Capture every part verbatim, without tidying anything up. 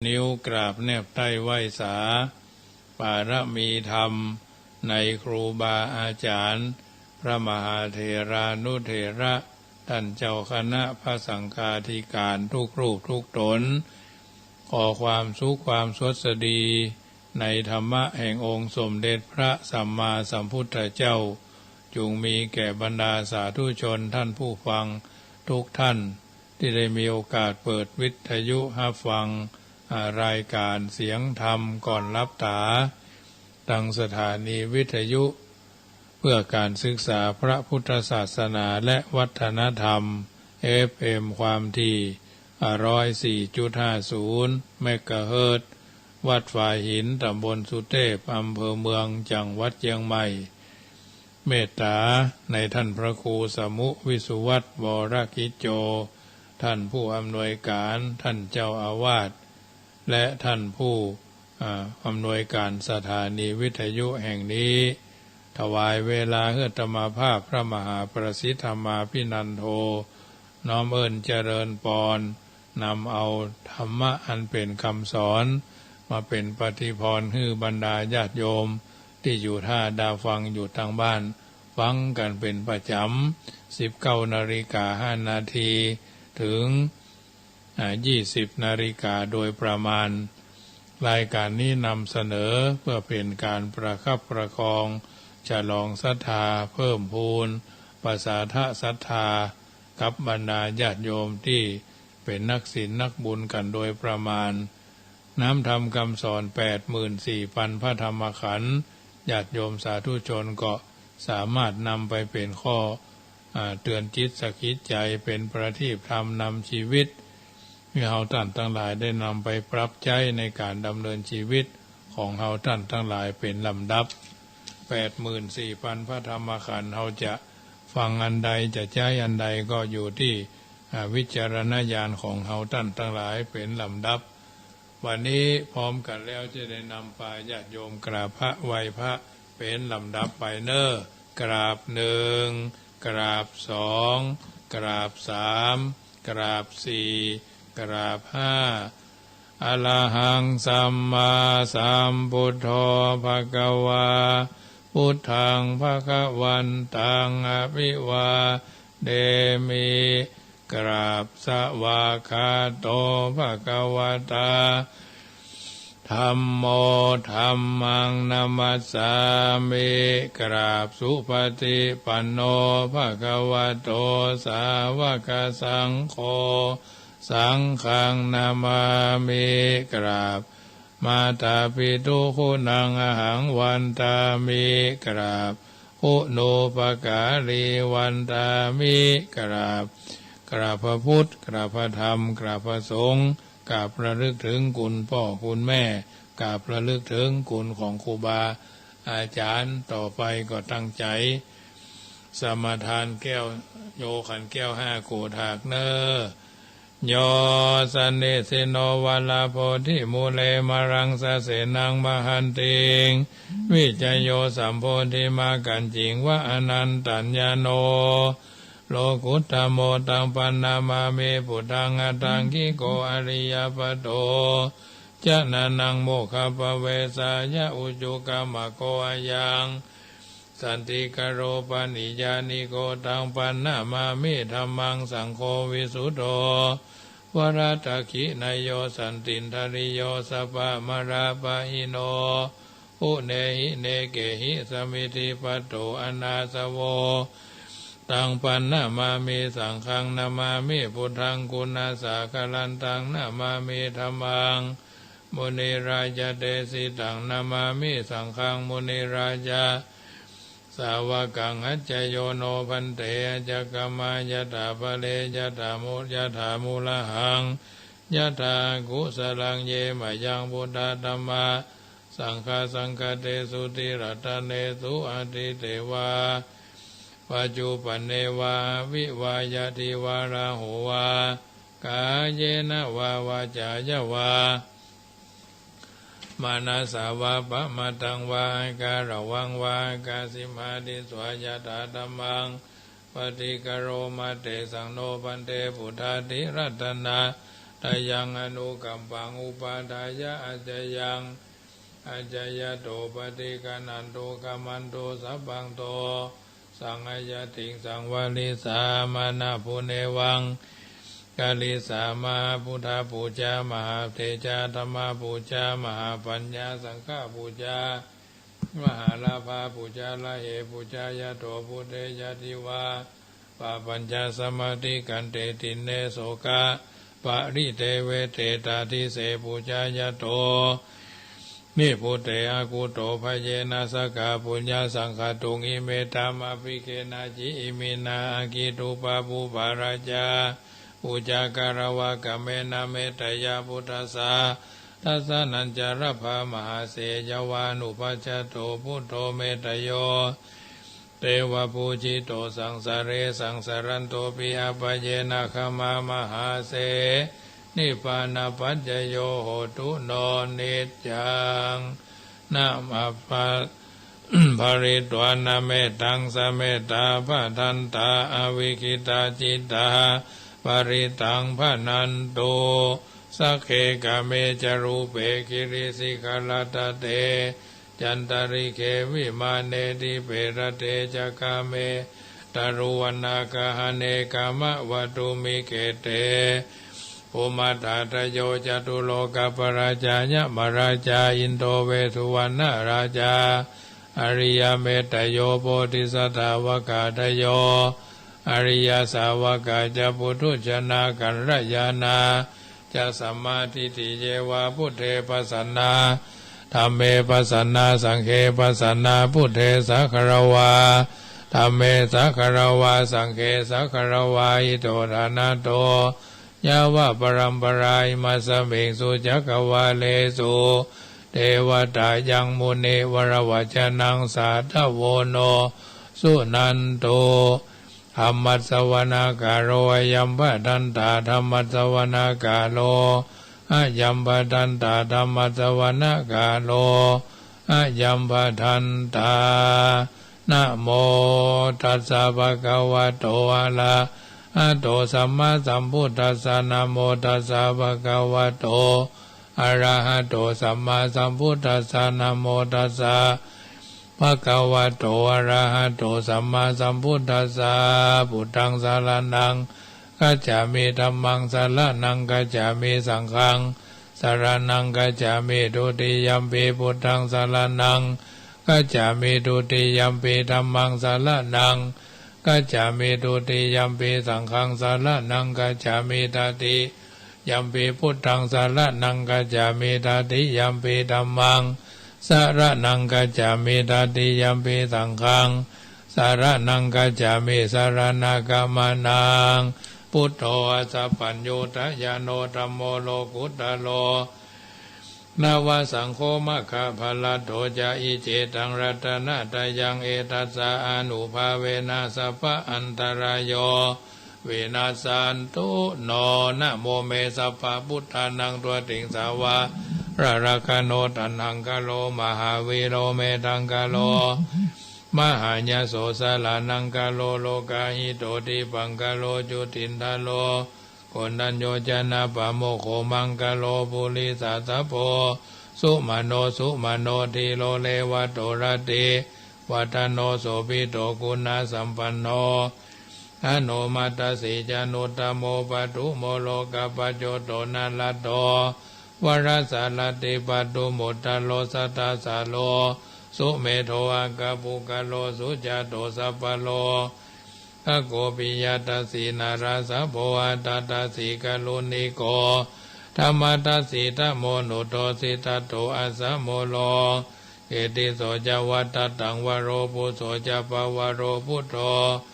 นิ้วกราบแนบใต้ไหว้สา ปารมีธรรมในครูบาอาจ๋ารย์ พระมหาเถรานุเถระ ต้านเจ้าคณะพระสังฆาธิการทุกรูปทุกต๋น ขอความสุขความสวัสดีในธรรมะแห่งองค์สมเด็จพระสัมมาสัมพุทธเจ้า จุ่งมีแก่บรรดาสาธุชนต้านผู้ฟังทุกต้าน ตี้ได้มีโอกาสเปิดวิทยุฮับฟัง อ่า รายก๋านเสียงธรรมก่อนหลับต๋า ตางสถานีวิทยุเพื่อก๋านศึกษาพระพุทธศาสนาและวัฒนธรรม เอฟเอ็ม ความถี่ อ่า ร้อยสี่จุดห้าศูนย์ เมกะเฮิรตซ์ วัดฝายหิน ต๋ำบลสุเทพ อำเภอเมือง จังหวัดเจียงใหม่ เมตต๋าในต้านพระครูสมุห์ วิสุวัฒน์ วรกิจโจ ต้านผู้อำนวยก๋าน ต้านเจ้าอาวาส และต้านผู้ อ่า อำนวยก๋านสถานีวิทยุแห่งนี้ ถวายเวลาหื้ออาตมาภาพพระมหาประสิทธิ์ธรรมาภินันโท น้อมเอิ้นเจริญปอน นำเอาธรรมะอันเป๋นกำสอน มาเป๋นปฏิภรณ์หื้อบรรดาญาติโยม ตี้อยู่ต้าดาฟังอยู่ตางบ้าน ฟังกั๋นเป๋นประจ๋ำ สิบเก้านาฬิกาห้านาที เถิง อ่า ยี่สิบนาฬิกาโดยประมาณ รายก๋านนี้นำเสนอเพื่อเป๋นก๋านประคับประคอง ฉลองศรัทธา เพิ่มพูน ประสาทะศรัทธา กับบรรดาญาติโยมตี้เป๋นนักศีลนักบุญกั๋นโดยประมาณ น้ำธรรมกำสอนแปดหมื่นสี่ปันพระธรรมขันธ์ ญาติโยมสาธุชนก็สามารถนำไปเป๋นข้อ อ่า เตือนจิตสะกิดใจ๋ เป๋นประทีปธรรมนำชีวิต หื้อเฮาต้านตังหลายได้นำไปปรับใจ๊ในก๋านดำเนินชีวิตของเฮาต้านตังหลายเป๋นลำดับ แปดหมื่นสี่ปันพระธรรมขันธ์ เฮาจะฟังอันใดจะใจ๊อันใดก็อยู่ตี้ อ่า วิจารณญาณของเฮาต้านตังหลายเป๋นลำดับ วันนี้พร้อมกั๋นแล้วจะได้นำปาญาติโยมกราบพระไหว้พระเป๋นลำดับไปเน่อ กราบหนึ่ง กราบสอง กราบสาม กราบสี่ กราบห้า อะระหังสัมมาสัมพุทโธภะคะวา พุทธังภะคะวันตังอะภิวาเทมิ กราบสวากขาโตภะคะวะตา ธัมโม ธัมมังนะมัสสามิ กราบสุปฏิปันโนภะคะวะโต สาวกสังโฆ สังฆังนะมามิ กราบ มาตาปิตุคุณังอะหังวันตามิ กราบ คุณูปการีวันตามิ กราบ กราบพระพุทธ กราบพระธรรม กราบพระสงฆ์ กราบระลึกเถิงคุณป้อคุณแม่ กราบระลึกเถิงคุณของครูบาอาจารย์ ต่อไปก็ตั้งใจ๋สมาทานแก้ว โยขันแก้วห้าโกฏฐากเน่อ โย สะเนสสิโน วะระโพธิมูเล มะรังสะเสนัง มะหันติง วิชโย สัมโพธิมะกัญจิง วะ อะนันตัญญาโณ โลกุตตะโม ตัง ปันนามามิ พุทธัง อะทังกิโก อะริยะปะโต จะนะนัง โมคคัพพะเวสายะ อุจุกัมมะโก อะยัง สันติกะโร ปะหิญญาณิโก ตัง ปันนามามิ ธัมมัง สังโฆ วิสุทโธ วะระทักขิณะโย สันตินทะริโย สัพพะมะระปะหิโน ปุเณหิ เณเกหิ สะมิทธิปะโต อะนาสะโว ตัง ปันนามามิ สังฆัง นะมามิ พุทธัง กุณะสาคะลันตัง นะมามิ ธัมมัง มุนิราจะเตสิตัง นะมามิ สังฆัง มุนิราจะ สาวะกัง อัจจโยโน ภันเต อัจจคามะ ยะถาภะเร ยะถามุ ยะถามูลหัง ยะถากุสะลัง เย มะยัง พุทธะ ธัมมะ สังฆะ สังฆะเตสุ ติรัตตะเนสุ อะทิเตวา ปัจจุปันเนวา อะวิวายัตถิวา ราหูวา กาเยนะวา วาจายะวา มะนะสสะวา ปะมะทังวา อะการะวังวา อะกาสิมหาทิสสา ยะถาธัมมัง ปะฏิกะโรมะ เตสังโน ภันเต พุทธาธิรัตนะ tayaṃ anukampaṃ upādāya accayaṃ accayato paṭiggaṇhantu khamatu sabbaṃ dosaṃ. Āyatiṃsaṃ varissamānabhū nevaṃ karissāma: buddhapūjā mahātejā, dhammapūjā mahāpaññā, saṅghapūjā mahālābhā. Pūjā rahe pūjāyato buddhe yadidaṃ pāpañca samādikkhanti, dinnē sokaparideveṭe tādise pūjāyato nibbude akutobhayena saha puññasaṅkhātuṃ. Ime dhammabhigge nāhi iminā aggi duppaguppā rājā pūjā kālavakamena metteyya buddhassa dassanañca labhā mahāse. Yāva nupajjhato buddho metteyo devapūjito saṃsāre saṃsārantopi āpayena khamā mahāse. Nibbānapaccayo hotu no niccaṃ. Nāma pha- pharitvāna mettaṃ samettā bhadantā avikkhittacittā parittaṃ bhaṇantu. Sagge kāme ca rūpe girisikharataṭe cantalikkhe vimāne dīpe raṭṭhe ca gāme taruvanagahane gahavatthumhi khette bhummaṭṭhādayo catulokapālā ca yamarājā indo vesuvaṇṇarājā ariyametteyyo bodhisattāvakādayo ariyasāvakā ca puthujjanā kalyāṇā ca sammādiṭṭhi ye va buddhe pasannā dhamme pasannā saṅghe pasannā buddhe sagāravā dhamme sagāravā saṅghe sagāravā ito ṭhānato yāvaparamparā imasmiṃ su cakkavāḷesu devatā yaṃ munivaravacanaṃ sādhavo no suṇantu. Dhammassavanakālo ayam bhadantā. Dhammassavanakālo ayam bhadantā. Dhammassavanakālo ayam bhadantā. Namo tassa bhagavato arahato sammāsambuddhassa. Namo tassa bhagavato arahato sammāsambuddhassa. Namo tassa bhagavato arahato sammāsambuddhassa. Buddhaṃ saraṇaṃ gacchāmi. Dhammaṃ saraṇaṃ gacchāmi. Saṅghaṃ saraṇaṃ gacchāmi. Dutiyampi buddhaṃ saraṇaṃ gacchāmi. Dutiyampi dhammaṃ saraṇaṃ gacchāmi. Dutiyampi saṅghaṃ saraṇaṃ gacchāmi. Tatiyampi buddhaṃ saraṇaṃ gacchāmi. Tatiyampi dhammaṃ saraṇaṃ gacchāmi. Tatiyampi saṅghaṃ saraṇaṃ gacchāmi. Saraṇagamanaṃ. Buddho ajjhapaññutayāno dhammo lokuttaro navasaṅgho maggaphalaṭṭho ca iccettaṃ ratanattayaṃ etassa ānubhāvena sabba antarāyo vinassantu no. Namo me sabbabuddhānaṃ dvattiṃsavārarakkhaṇo taṇhaṅkaro mahāvīro medhaṅkaro mahāyaso saraṇaṅkaro lokahito dīpaṅkaro jutiṇḍaro koṇḍañño janapāmokkho maṅgalo purisāsabho sumano sumano dhīro revato rativaḍḍhano sobhito guṇasampanno anomadassī januttamo padumo lokapajjoto nārato varasārathī padumuttaro sattasāro sumedho akkapuggalo sujāto sabalo kako piyadassī narāsabho atthadassī karuṇiko dhammadassi dhammonudo siddhatto asamūḷho kitiso ca vatthattaṃ varo phusso ca pavvaro buddho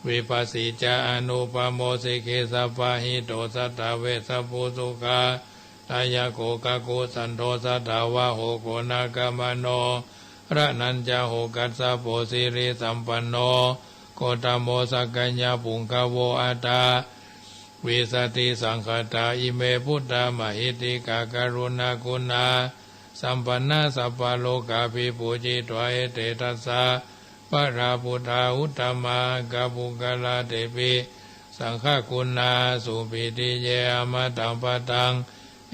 vipassī ca anūpamo sikhī sabbahito satthā vessabhū sukhadāyako kakusandho satthāvaho koṇāgamano raṇañjaho kassapo sirisampanno gotamo sakyapuṅgavo aṭṭhavīsati saṅkhātā ime buddhā mahiddhikā karuṇāguṇasampannā sabbalokābhipūjitā ete dasabalā buddhā uttamā aggapuggalā tepi saṅghaguṇā supītiye amataṃ padaṃ.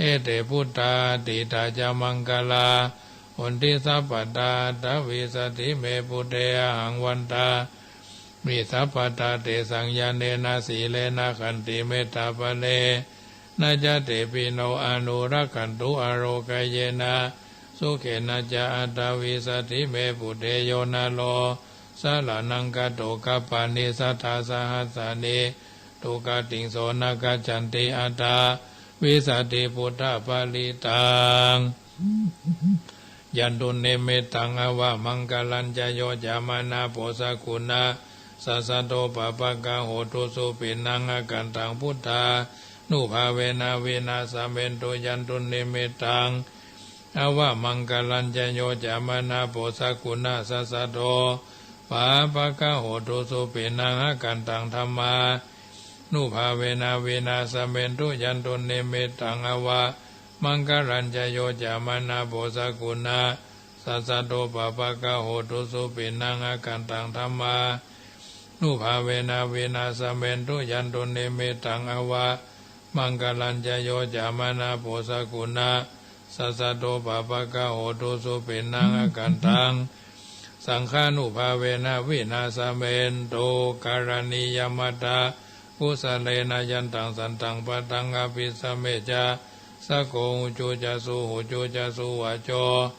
Ete buddhā atītā ca maṅgalā honti sabbadā. Aṭṭhavīsati me buddhe ahaṃ vandāmi sabbadā. Tesaṃ ñāṇena sīlena khantimettābalena ca te pino anurakkhantu arogayena sukhena ca. Aṭṭhavīsati me buddhe yo naro saraṇaṃ gato kappāni satasahasāni dukkhatiṃ so na gacchanti. Aṭṭhavīsati buddhaparittaṃ. Yandunnimittaṃ avamaṅgalañca yo cāmanāpo sakuṇassa saddo pāpaggaho dussupinaṃ akantaṃ buddhānubhāvena vināsamentu. Yandunnimittaṃ avamaṅgalañca yo cāmanāpo sakuṇassa saddo pāpaggaho dussupinaṃ akantaṃ dhammānubhāvena vināsamentu. Yandunnimittaṃ avamaṅgalañca yo cāmanāpo sakuṇassa saddo pāpaggaho dussupinaṃ akantaṃ dhammānubhāvena vināsamentu. Yandunnimittaṃ avamaṅgalañca yo cāmanāpo sakuṇassa saddo pāpaggaho dussupinaṃ akantaṃ saṅghānubhāvena vināsamentu. Karaṇīyamatthakusalena yantaṃ santaṃ padaṃ abhisamecca, sakko ujū ca suhujū ca suvaco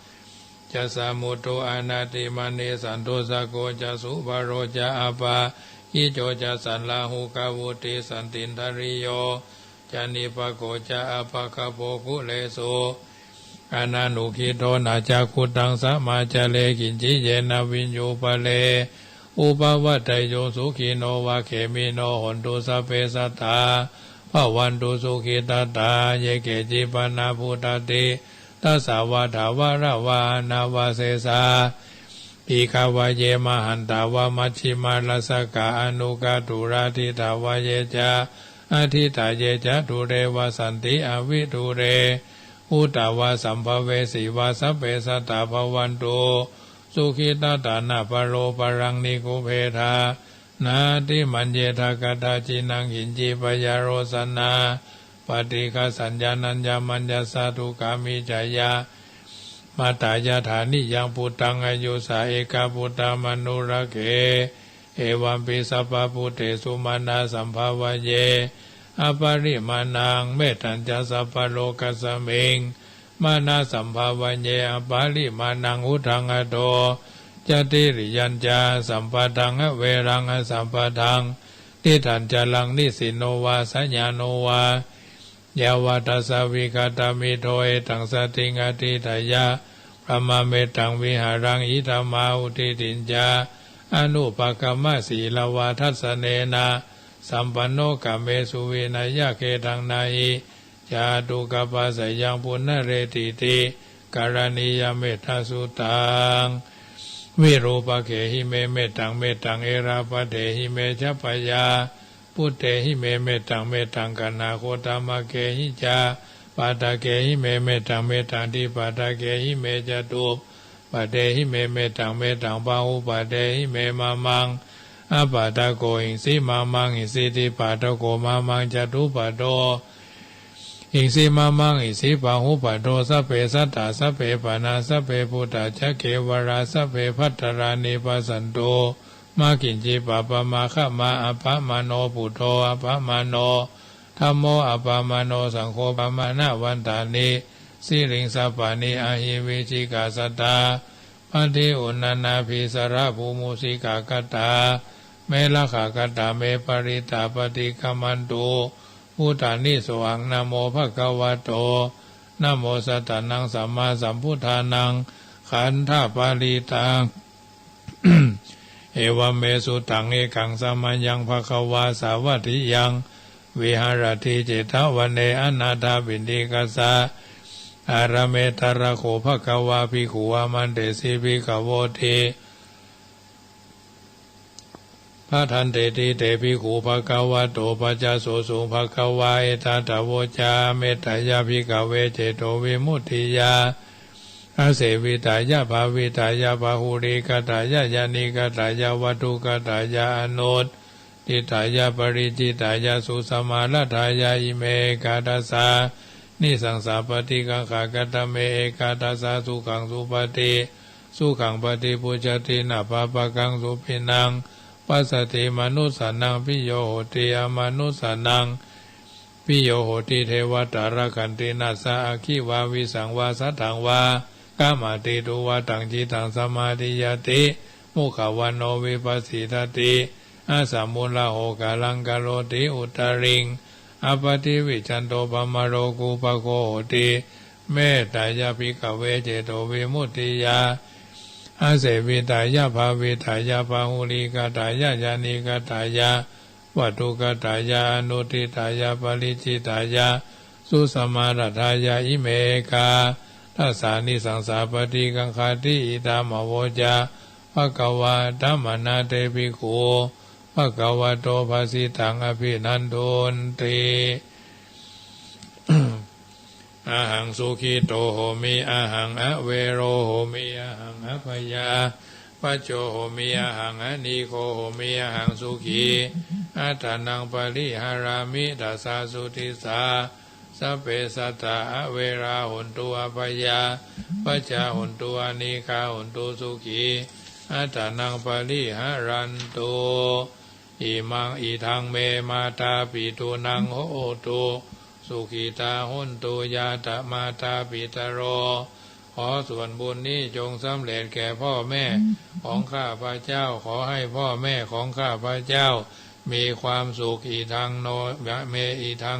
cassa mudu anatimānī, santussako ca subharo ca appakicco ca sallahukavutti, santindriyo ca nipako ca appagabbho kulesu ananugiddho. Na ca khuddaṃ samācare kiñci yena viññū pare upavadeyyuṃ. Sukhino vā khemino hontu, sabbe sattā bhavantu sukhitattā. Ye keci pāṇabhūtatthi tasā vā thāvarā vā anavasesā, dīghā vā ye mahantā vā majjhimā rassakā aṇukathūlā, diṭṭhā vā ye ca adiṭṭhā ye ca dūre vasanti avidūre, bhūtā vā sambhavesī vā sabbe sattā bhavantu sukhitattā. Na paro paraṃ nikubbetha nātimaññetha katthaci naṃ kiñci, byārosanā paṭighasaññā nāññamaññassa dukkhā miccheyya matā. Yathā niyaṃ puttaṃ āyusā ekaputtam anurakkhe, evampi sabbabhūtesu mānasambhāvaye aparimāṇaṃ. Mettañca sabbalokasmiṃ mānasambhāvaye aparimāṇaṃ, uddhaṃ adho ca tiriyañca, asambādhaṃ averaṃ asapattaṃ. Tiṭṭhañcaraṃ nisinno vā sayāno vā yāvatassa vigatamiddho, etaṃ satiṃ adhiṭṭheyya brahmametaṃ vihāraṃ idhamāhu. Diṭṭhiñca anupagamma sīlavā dassanena sampanno, kāmesu vineyya gedhaṃ na hi jātugabbhaseyyaṃ punaretīti. Karaṇīyam mettasuttāṃ. Virūpakkhehi me mettaṃ, mettaṃ erāpathehi me ca, byā puttehi me mettaṃ, mettaṃ kaṇhagotamakehi ca, pādakehi me mettaṃ, mettaṃ dvipadakehi me, catuppadehi me mettaṃ, mettaṃ bahuppadehi me. Mamaṃ appādako hiṃsi, mamaṃ hiṃsi dvipadako, mamaṃ catuppado hiṃsi, mamaṃ hiṃsi bahuppado. Sabbe sattā sabbe pāṇā sabbe bhūtā ca kevalā, sabbe bhadrāni passantu mā kiñci pāpam āgamā. Appamāṇo buddho appamāṇo dhammo appamāṇo saṅgho, pamāṇavantāni siriṃsapāni ahi vicchikā. Satta padī uṇṇānābhī sarabū mūsikā, katā me rakkhā katā me parittā, paṭikkamantu bhūtāni. Sohaṃ namo bhagavato, namo sattannaṃ sammāsambuddhānaṃ, khandhaparittaṃ. Evaṃ me sutaṃ. Ekaṃ samayaṃ bhagavā sāvatthiyaṃ viharati jetavane anāthapiṇḍikassa ārāme. Tatra kho bhagavā bhikkhū āmantesi bhikkhavoti. Bhadanteti te bhikkhū bhagavato paccassosuṃ. Bhagavā etadavoca. Mettāya bhikkhave cetovimuttiyā āsevitāya bhāvitāya bahulīkatāya yānīkatāya vatthukatāya anut Diṭṭhāya paricitāya susamāraddhāya ime ekādasānisaṃsā paṭikaṅkhā. Katame ekādasā? Sukhaṃ supati, sukhaṃ paṭibujjhati, na pāpakaṃ supinaṃ passati, manussānaṃ piyo hoti, amanussānaṃ piyo hoti, devatā rakkhanti, nāssa aggi vā visaṃ vā satthaṃ vā khamati, tuvaṭaṃ cittaṃ samādhiyati, mukhavaṇṇo vippasīdati, asammūḷho kālaṃ karoti, uttariṃ appaṭivijjhanto brahmalokūpago hoti. Mettāya bhikkhave cetovimuttiyā asevitāya bhāvitāya bahulīkatāya yānīkatāya vatthukatāya anuṭṭhitāya paricitāya susamāraddhāya ime ekādasānisaṃsā paṭikaṅkhāti. Idamavoca bhagavā. Attamanā te bhikkhū bhagavato bhāsitaṃ abhinandunti. Ahaṃ sukhito homi, ahaṃ avero homi, ahaṃ abyāpajjho homi, ahaṃ anīgho homi, ahaṃ sukhī attānaṃ pariharāmi. Tasā sudisā sabbe sattā averā hontu, abyāpajjhā hontu, anīghā hontu, sukhī attānaṃ pariharantu. Imaṃ, idaṃ me mātāpitūnaṃ hotu, sukhitā hontu ñātamatāpitaro. ขอส่วนบุญนี้จงสำเร็จแก่พ่อแม่ของข้าพเจ้า ขอให้พ่อแม่ของข้าพเจ้ามีความสุข Idaṃ no me, idaṃ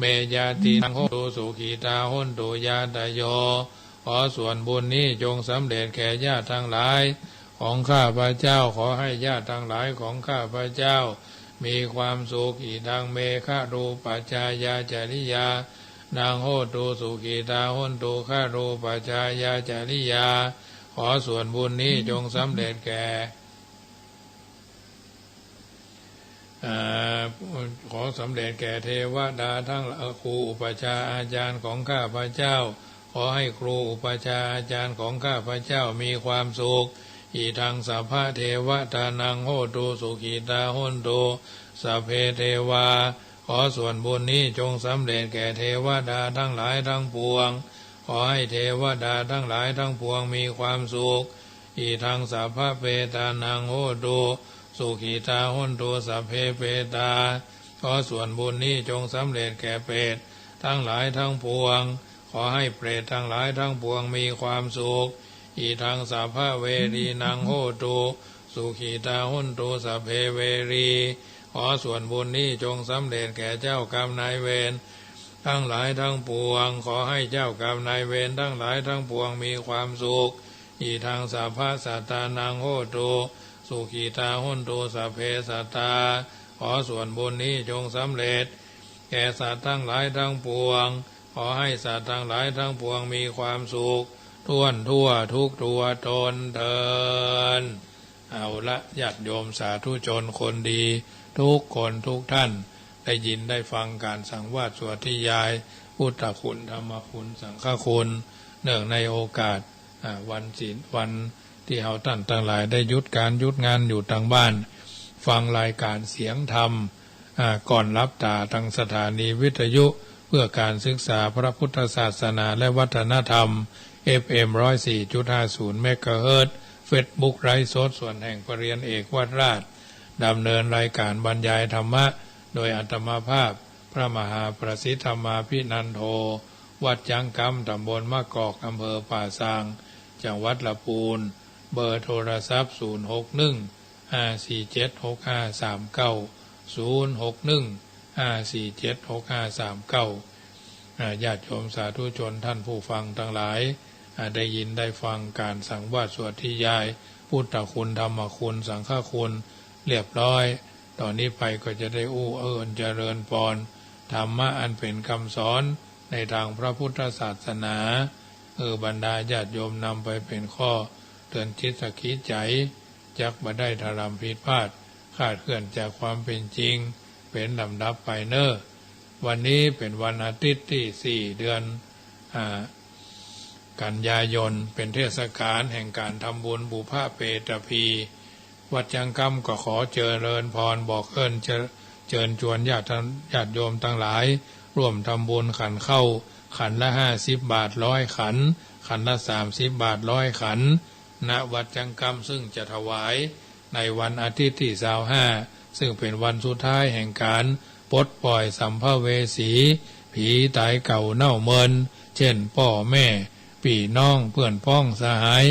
me ñātīnaṃ hotu, sukhitā hontu ñātayo. ขอส่วนบุญนี้จงสำเร็จแก่ญาติทั้งหลายของข้าพเจ้า ขอให้ญาติทั้งหลายของข้าพเจ้ามีความสุข Idaṃ me garūpajjhāyācariyānaṃ hotu, sukhitā hontu garūpajjhāyācariyā. ขอส่วนบุญนี้จงสำเร็จแก่ อ่า ขอสำเร็จแก่เทวดาทั้งหลาย ครูอุปัชฌาย์อาจารย์ของข้าพเจ้า ขอให้ครูอุปัชฌาย์อาจารย์ของข้าพเจ้ามีความสุข Idaṃ sabbadevatānaṃ hotu, sukhitā hontu sabbe devā. ขอส่วนบุญนี้จงสำเร็จแก่เทวดาทั้งหลายทั้งปวง ขอให้เทวดาทั้งหลายทั้งปวงมีความสุข Idaṃ sabbapetānaṃ hotu, sukhitā hontu sabbe petā. ขอส่วนบุญนี้จงสำเร็จแก่เปรตทั้งหลายทั้งปวง ขอให้เปรตทั้งหลายทั้งปวงมีความสุข Idaṃ sabbaverīnaṃ hotu, sukhitā hontu sabbe verī. ขอส่วนบุญนี้จงสำเร็จแก่เจ้ากรรมนายเวรทั้งหลายทั้งปวง ขอให้เจ้ากรรมนายเวรทั้งหลายทั้งปวงมีความสุข Idaṃ sabbasattānaṃ hotu, sukhitā hontu sabbe sattā. ขอส่วนบุญนี้จงสำเร็จแก่สัตว์ทั้งหลายทั้งปวง ขอให้สัตว์ทั้งหลายทั้งปวงมีความสุขถ้วนทั่วทุกตัวตนเทอญ เอาละ ญาติโยมสาธุชนคนดีทุกคนทุกท่าน ได้ยินได้ฟังการสังวาสสวดนิยายพุทธคุณ ธรรมคุณ สังฆคุณ เนื่องในโอกาส อ่า วันศีล วันที่เฮาต้านตังหลายได้หยุดก๋านหยุดงานอยู่ตางบ้าน ฟังรายการเสียงธรรม อ่า ก่อนหลับต๋าตางสถานีวิทยุเพื่อการศึกษาพระพุทธศาสนาและวัฒนธรรม เอฟเอ็ม ร้อยสี่จุดห้าศูนย์ เมกะเฮิรตซ์ เฟซบุ๊กไลฟ์สด ส่วนแห่งพระเรียนเอกวัดราช ดำเนินรายการบรรยายธรรมะ โดยอาตมาภาพ พระมหาประสิทธิ์ธรรมาภินันโท วัดจ๊างกำ ตำบลมะกอก อำเภอป่าซาง จังหวัดละปูน เบอร์โทรศัพท์ ศูนย์หกหนึ่ง ห้าสี่เจ็ด หกห้าสามเก้า ศูนย์หกหนึ่ง ห้าสี่เจ็ด หกห้าสามเก้า อ่า ญาติโยมสาธุชนท่านผู้ฟังตังหลาย อ่า ได้ยินได้ฟังการสังวาสสวดนิยายพุทธคุณ ธรรมคุณ สังฆคุณเรียบร้อย ต่อนี้ไปก็จะได้อู้เอิ้นเจริญปอน ธรรมะอันเป๋นกำสอนในตางพระพุทธศาสนา เออ บรรดาญาติโยมนำไปเป๋นข้อเตือนจิตสักขีใจ๋ จักบ่ได้ถลำผิดพลาด คลาดเคลื่อนจากความเป๋นจริง เป๋นลำดับไปเน่อ วันนี้เป๋นวันอาทิตย์ตี้สี่ เดือน อ่า กันยายน เป๋นเทศกาลแห่งการทำบุญบุพเพตภี วัดจังกำก็ขอเจริญพรบอกเอิ้นเจ- เจิญจวนญาติ- ญาติโยมตังหลาย ร่วมทำบุญขันข้าว ขันละห้าสิบบาท ร้อยขัน ขันละสามสิบบาท ร้อยขัน ณ วัดจังกำ ซึ่งจะถวายในวันอาทิตย์ตี้ซาวห้า ซึ่งเป๋นวันสุดท้ายแห่งก๋านปลดปล่อยสัมภเวสี ผีต๋ายเก่าเน่าเมิน เจ้นป้อแม่ ปี้น้อง เปื้อนพ้องสหาย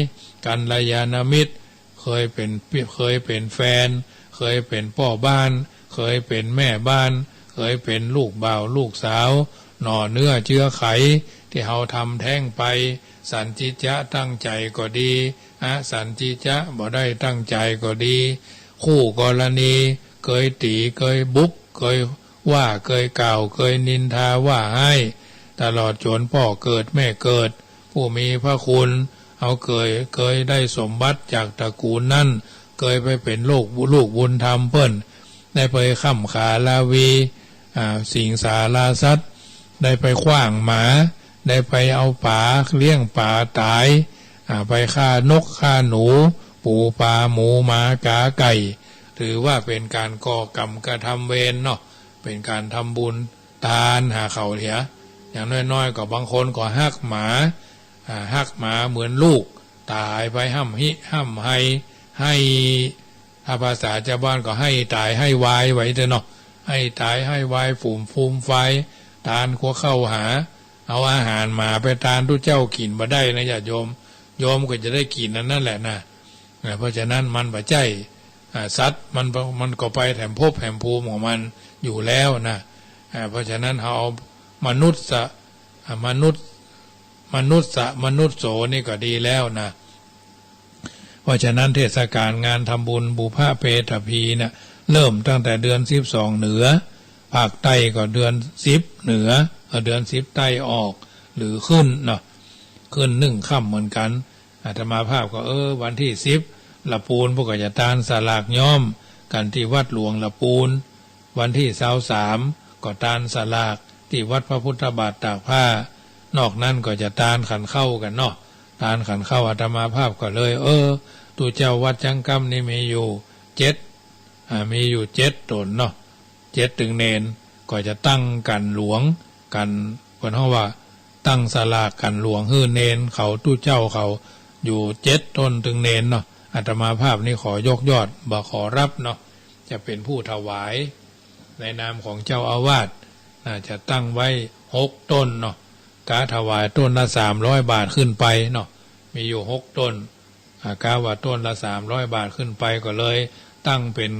กัลยาณมิตร เคยเป๋น เคยเป๋นแฟน เคยเป๋นป้อบ้าน เคยเป๋นแม่บ้าน เคยเป๋นลูกบ่าวลูกสาว หน่อเนื้อเจื๊อไข ตี้เฮาทำแท้งไป สันติจะตั้งใจ๋ก็ดี อสันติจะบ่ได้ตั้งใจ๋ก็ดี คู่กรณี เคยตี๋ เคยบุก เคยว่า เคยกล่าว เคยนินทาว่าฮ้าย ตลอดจ๋นป้อเกิดแม่เกิด ผู้มีพระคุณ เฮาเกย เกยได้สมบัติจากตระกูลนั้น เกยไปเป๋นลูก ลูกบุญธรรมเปิ้น ได้ไปค้ำขาลาวี อ่า สิงสาราสัตว์ ได้ไปขว้างหมา ได้ไปเอาป๋า เลี้ยงป๋าต๋าย อ่า ไปฆ่านกฆ่าหนู ปูปลาหมูหมากาไก่ ถือว่าเป๋นก๋านก่อกรรมกระทำเวรเนาะ เป๋นก๋านทำบุญ ตานหาเขาเหีย อย่างน้อยๆ ก็บางคนก็ฮักหมา อ่า ฮักหมาเหมือนลูก ต๋ายไปฮ่ำฮิฮ่ำไฮ ไห้ ถ้าภาษาจาวบ้านก็ไห้ต๋ายไห้วายไว้เต๊อะเนาะ ไห้ต๋ายไห้วาย ฝูม ฟูมฟาย ตานกั๋วเข้าหา เอาอาหารหมาไปตานตุ๊เจ้ากิ๋นบ่ได้นะญาติโยม โยมก็จะได้กิ๋นอันนั้นแหละนะ อ่า เพราะฉะนั้นมันบ่ใจ้ อ่า สัตว์มัน มันก็ไปแถมภพแถมภูมิของมันอยู่แล้วนะ อ่า เพราะฉะนั้นเฮาเอามนุษย์สะ อ่า มนุษย์ มนุษย์สะ มนุษย์โสนี่ก็ดีแล้วนะ เพราะฉะนั้นเทศกาลงานทำบุญบุพเพทพีเนี่ย เริ่มตั้งแต่เดือนสิบสองเหนือ ภาคใต้ก็เดือนสิบเหนือ เอ่อ เดือนสิบใต้ออก หรือขึ้นเนาะ ขึ้นหนึ่งค่ำเหมือนกั๋น อาตมาภาพก็ เออ วันตี้สิบ ละปูน พวกก็จะตานสลากย้อมกั๋นตี้วัดหลวงละปูน วันตี้ซาวสาม ก็ตานสลากตี้วัดพระพุทธบาทตากผ้า นอกนั้นก็จะตานขันข้าวกั๋นเนาะ ตานขันข้าว อาตมาภาพก็เลย เออ ตุ๊เจ้าวัดจังกำนี่มีอยู่เจ็ด อ่า มีอยู่เจ็ดต๋นเนาะ เจ็ดตึงเณร ก็จะตั้งขันหลวง ขัน เปิ้นฮ้องว่าตั้งสลากขันหลวงหื้อเณรเขา ตุ๊เจ้าเขา อยู่เจ็ดต๋นตึงเณรเนาะ อาตมาภาพนี่ขอยกยอด บ่ขอฮับเนาะ จะเป๋นผู้ถวาย ในนามของเจ้าอาวาส น่าจะตั้งไว้หกต๋นเนาะ กะถวายต๋นละสามร้อยบาทขึ้นไปเนาะ มีอยู่หกต๋น อ่า กะว่าต๋นละสามร้อยบาทขึ้นไป ก็เลยตั้งเป๋น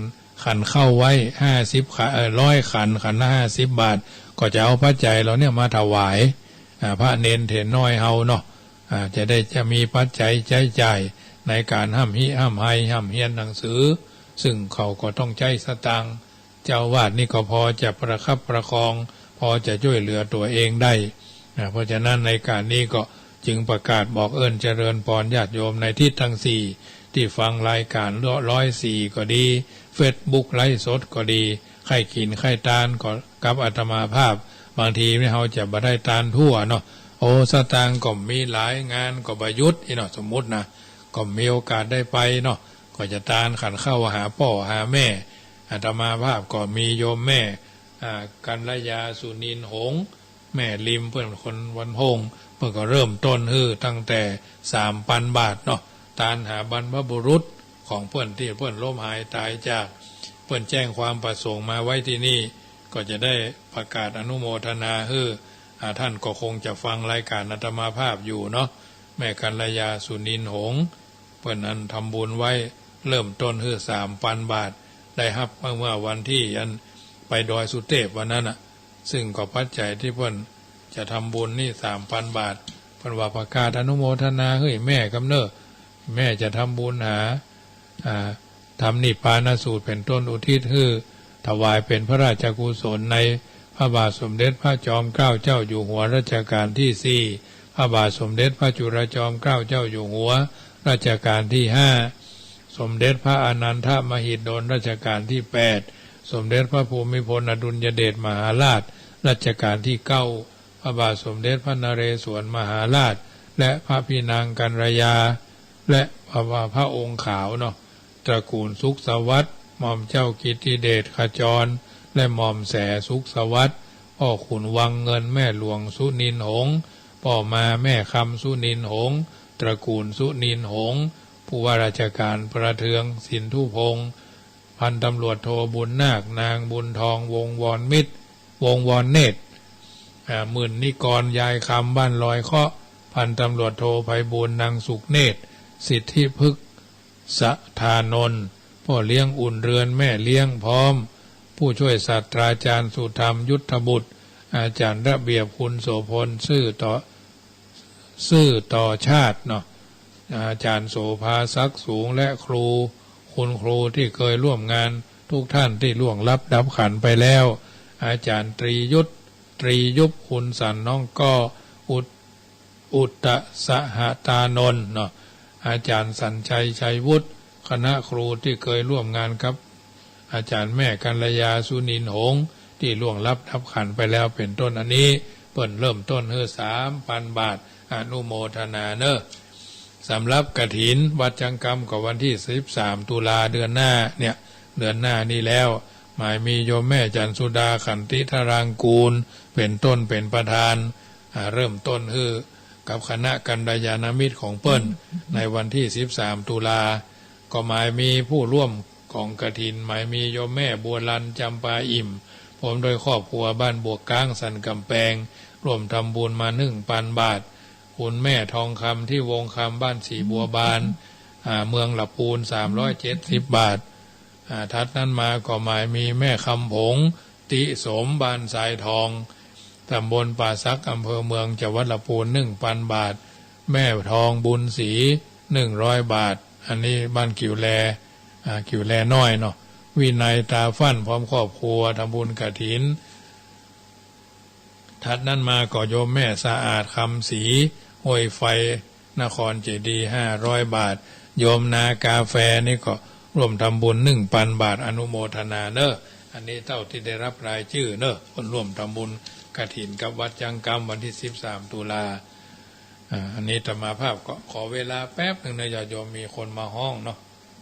ขันข้าวไว้ห้าสิบขัน เอ่อ ร้อยขัน ขันละห้าสิบบาท ก็จะเอาปัจจัยเหล่าเนี้ยมาถวาย อ่า พระเณรเถรน้อยเฮาเนาะ อ่า จะได้ จะมีปัจจัยใจ๊จ่ายในก๋านฮ่ำฮิฮ่ำไฮ ฮ่ำเฮียนหนังสือ ซึ่งเขาก็ต้องใจ๊สตางค์ เจ้าอาวาสนี่ก็พอจะประคับประคอง พอจะจ้วยเหลือตั๋วเองได้ นะ เพราะฉะนั้นในก๋านนี้ก็จึงประกาศบอกเอิ้นเจริญปอนญาติโยมในทิศตังสี่ ตี้ฟังรายก๋านร้อยสี่ก็ดี เฟซบุ๊กไลฟ์สดก็ดี ใค่กิ๋นใค่ตานก็กับอาตมาภาพ บางทีนี่เฮาจะบ่ได้ตานทั่วเนาะ โอ้ สตางค์ก็มีหลาย งานก็บ่หยุดอี้เนาะ สมมุตินะ ก็มีโอกาสได้ไปเนาะ ก็จะตานขันข้าวหาป้อหาแม่ อาตมาภาพก็มีโยมแม่ อ่า กัลยาสุนินหงส์ แม่ริม เปิ้นคนวันฮง เปิ้นก็เริ่มต้นหื้อตั้งแต่สามปันบาทเนาะ ตานหาบรรพบุรุษของเปิ้นตี้เปิ้นล้มหายต๋ายจาก เปิ้นแจ้งความประสงค์มาไว้ตี้นี่ ก็จะได้ประกาศอนุโมทนาหื้อ อ่า ต้านก็คงจะฟังรายก๋านอาตมาภาพอยู่เนาะ แม่กัลยาสุนินหงส์ เปิ้นอันทำบุญไว้เริ่มต้นหื้อสามปันบาท ได้ฮับเมื่อวันตี้อันไปดอยสุเตพวันนั้นน่ะ ซึ่งก็ปัจจัยตี้เปิ้นจะทำบุญนี่สามปันบาท เปิ้นว่าประกาศอนุโมทนาหื้อแม่กำเน่อ แม่จะทำบุญหา อ่า ทำนิพพานสูตรเป๋นต้นอุทิศหื้อ ถวายเป๋นพระราชกุศลในพระบาทสมเด็จพระจอมเกล้าเจ้าอยู่หัวรัชกาลตี้สี่ พระบาทสมเด็จพระจุลจอมเกล้าเจ้าอยู่หัวรัชกาลตี้ห้า สมเด็จพระอานันทมหิดลรัชกาลตี้แปด สมเด็จพระภูมิพลอดุลยเดชมหาราชรัชกาลตี้เก้า พระบาทสมเด็จพระนเรศวรมหาราช และพระพี่นางกัลยา และพระ พระองค์ขาวเนาะ ตระกูลสุขสวัสดิ์ หม่อมเจ้ากิตติเดชขจร และหม่อมแสสุขสวัสดิ์ พ่อขุนวังเงิน แม่หลวงสุนินหงส์ ป้อมาแม่คำสุนินหงส์ ตระกูลสุนินหงส์ ผู้ว่าราชการประเทืองสินธุพงศ์ พันตำรวจโทบุญนาค นางบุญทอง วงศ์วรมิตร วงศ์วรเนตร อ่า หมื่นนิกร ยายคำ บ้านลอยเคาะ พันตำรวจโทไพบูลย์ นางสุขเนตร สิทธิพฤกษธานนท์ พ่อเลี้ยงอุ่นเรือน แม่เลี้ยงพร้อม ผู้ช่วยศาสตราจารย์สุธรรม ยุทธบุตร อาจารย์ระเบียบ คุณโสภณ ซื่อต่อ ซื่อต่อชาติเนาะ อาจารย์โสภา ศักดิ์สูง และครู คุณครูตี้เกยร่วมงานทุกท่านตี้ล่วงลับดับขันธ์ไปแล้ว อาจารย์ตรียุทธ ตรียุบ คุณสัน น้องก้อ อุต อุตตสหตานนท์เนาะ อาจารย์สัญชัย ชัยวุฒิ คณะครูตี้เกยร่วมงานกับ อาจารย์แม่กัลยา สุนินหงส์ ตี้ล่วงลับดับขันธ์ไปแล้ว เป๋นต้น อันนี้เปิ้นเริ่มต้นหื้อสามปันบาท อนุโมทนาเน่อ สำหรับกฐินวัดจังกำก็วันตี้สิบสามตุลาเดือนหน้าเนี่ย เดือนหน้านี้แล้ว หมายมีโยมแม่จันทร์สุดา ขันติธารางกูร เป๋นต้น เป๋นประธาน อ่า เริ่มต้นหื้อกับคณะกัลยาณมิตรของเปิ้น ในวันตี้สิบสามตุลา ก็หมายมีผู้ร่วมกองกฐิน หมายมีโยมแม่บัวลัน จำปาอิ่ม พร้อมด้วยครอบครัวบ้านบวกก๊าง สันก๋ำแปง ร่วมทำบุญมาหนึ่งปันบาท คุณแม่ทองคำ ตี้วงคำ บ้านสีบัวบาน อ่า เมืองละปูน สามร้อยเจ็ดสิบบาท อ่า ถัดนั้นมาก็หมายมีแม่คำผง ติสม บ้านทรายทอง ตำบลป่าสัก อำเภอเมือง จังหวัดละปูน หนึ่งปันบาท แม่ทองบุญศรี หนึ่งร้อยบาท อันนี้บ้านกิ่วแล อ่า กิ่วแลน้อยเนาะ วินัย ตาฟั่น พร้อมครอบครัว ทำบุญกฐิน ถัดนั้นมาก็โยมแม่สะอาด คำศรี ห้วยไฟ นครเจดีย์ ห้าร้อยบาท โยมนากาแฟนี่ก็ร่วมทำบุญ หนึ่งปันบาท อนุโมทนาเน่อ อันนี้เต้าตี้ได้ฮับรายจื้อเน่อ คนร่วมทำบุญกฐินกับวัดจังกำวันตี้สิบสามตุลา อ่า อันนี้อาตมาภาพก็ขอเวลาแป๊บหนึ่งนะ ญาติโยม มีคนมาฮ้องเนาะ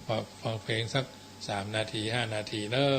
ฟัง ฟังเพลงสักสามนาที ห้านาทีเน่อ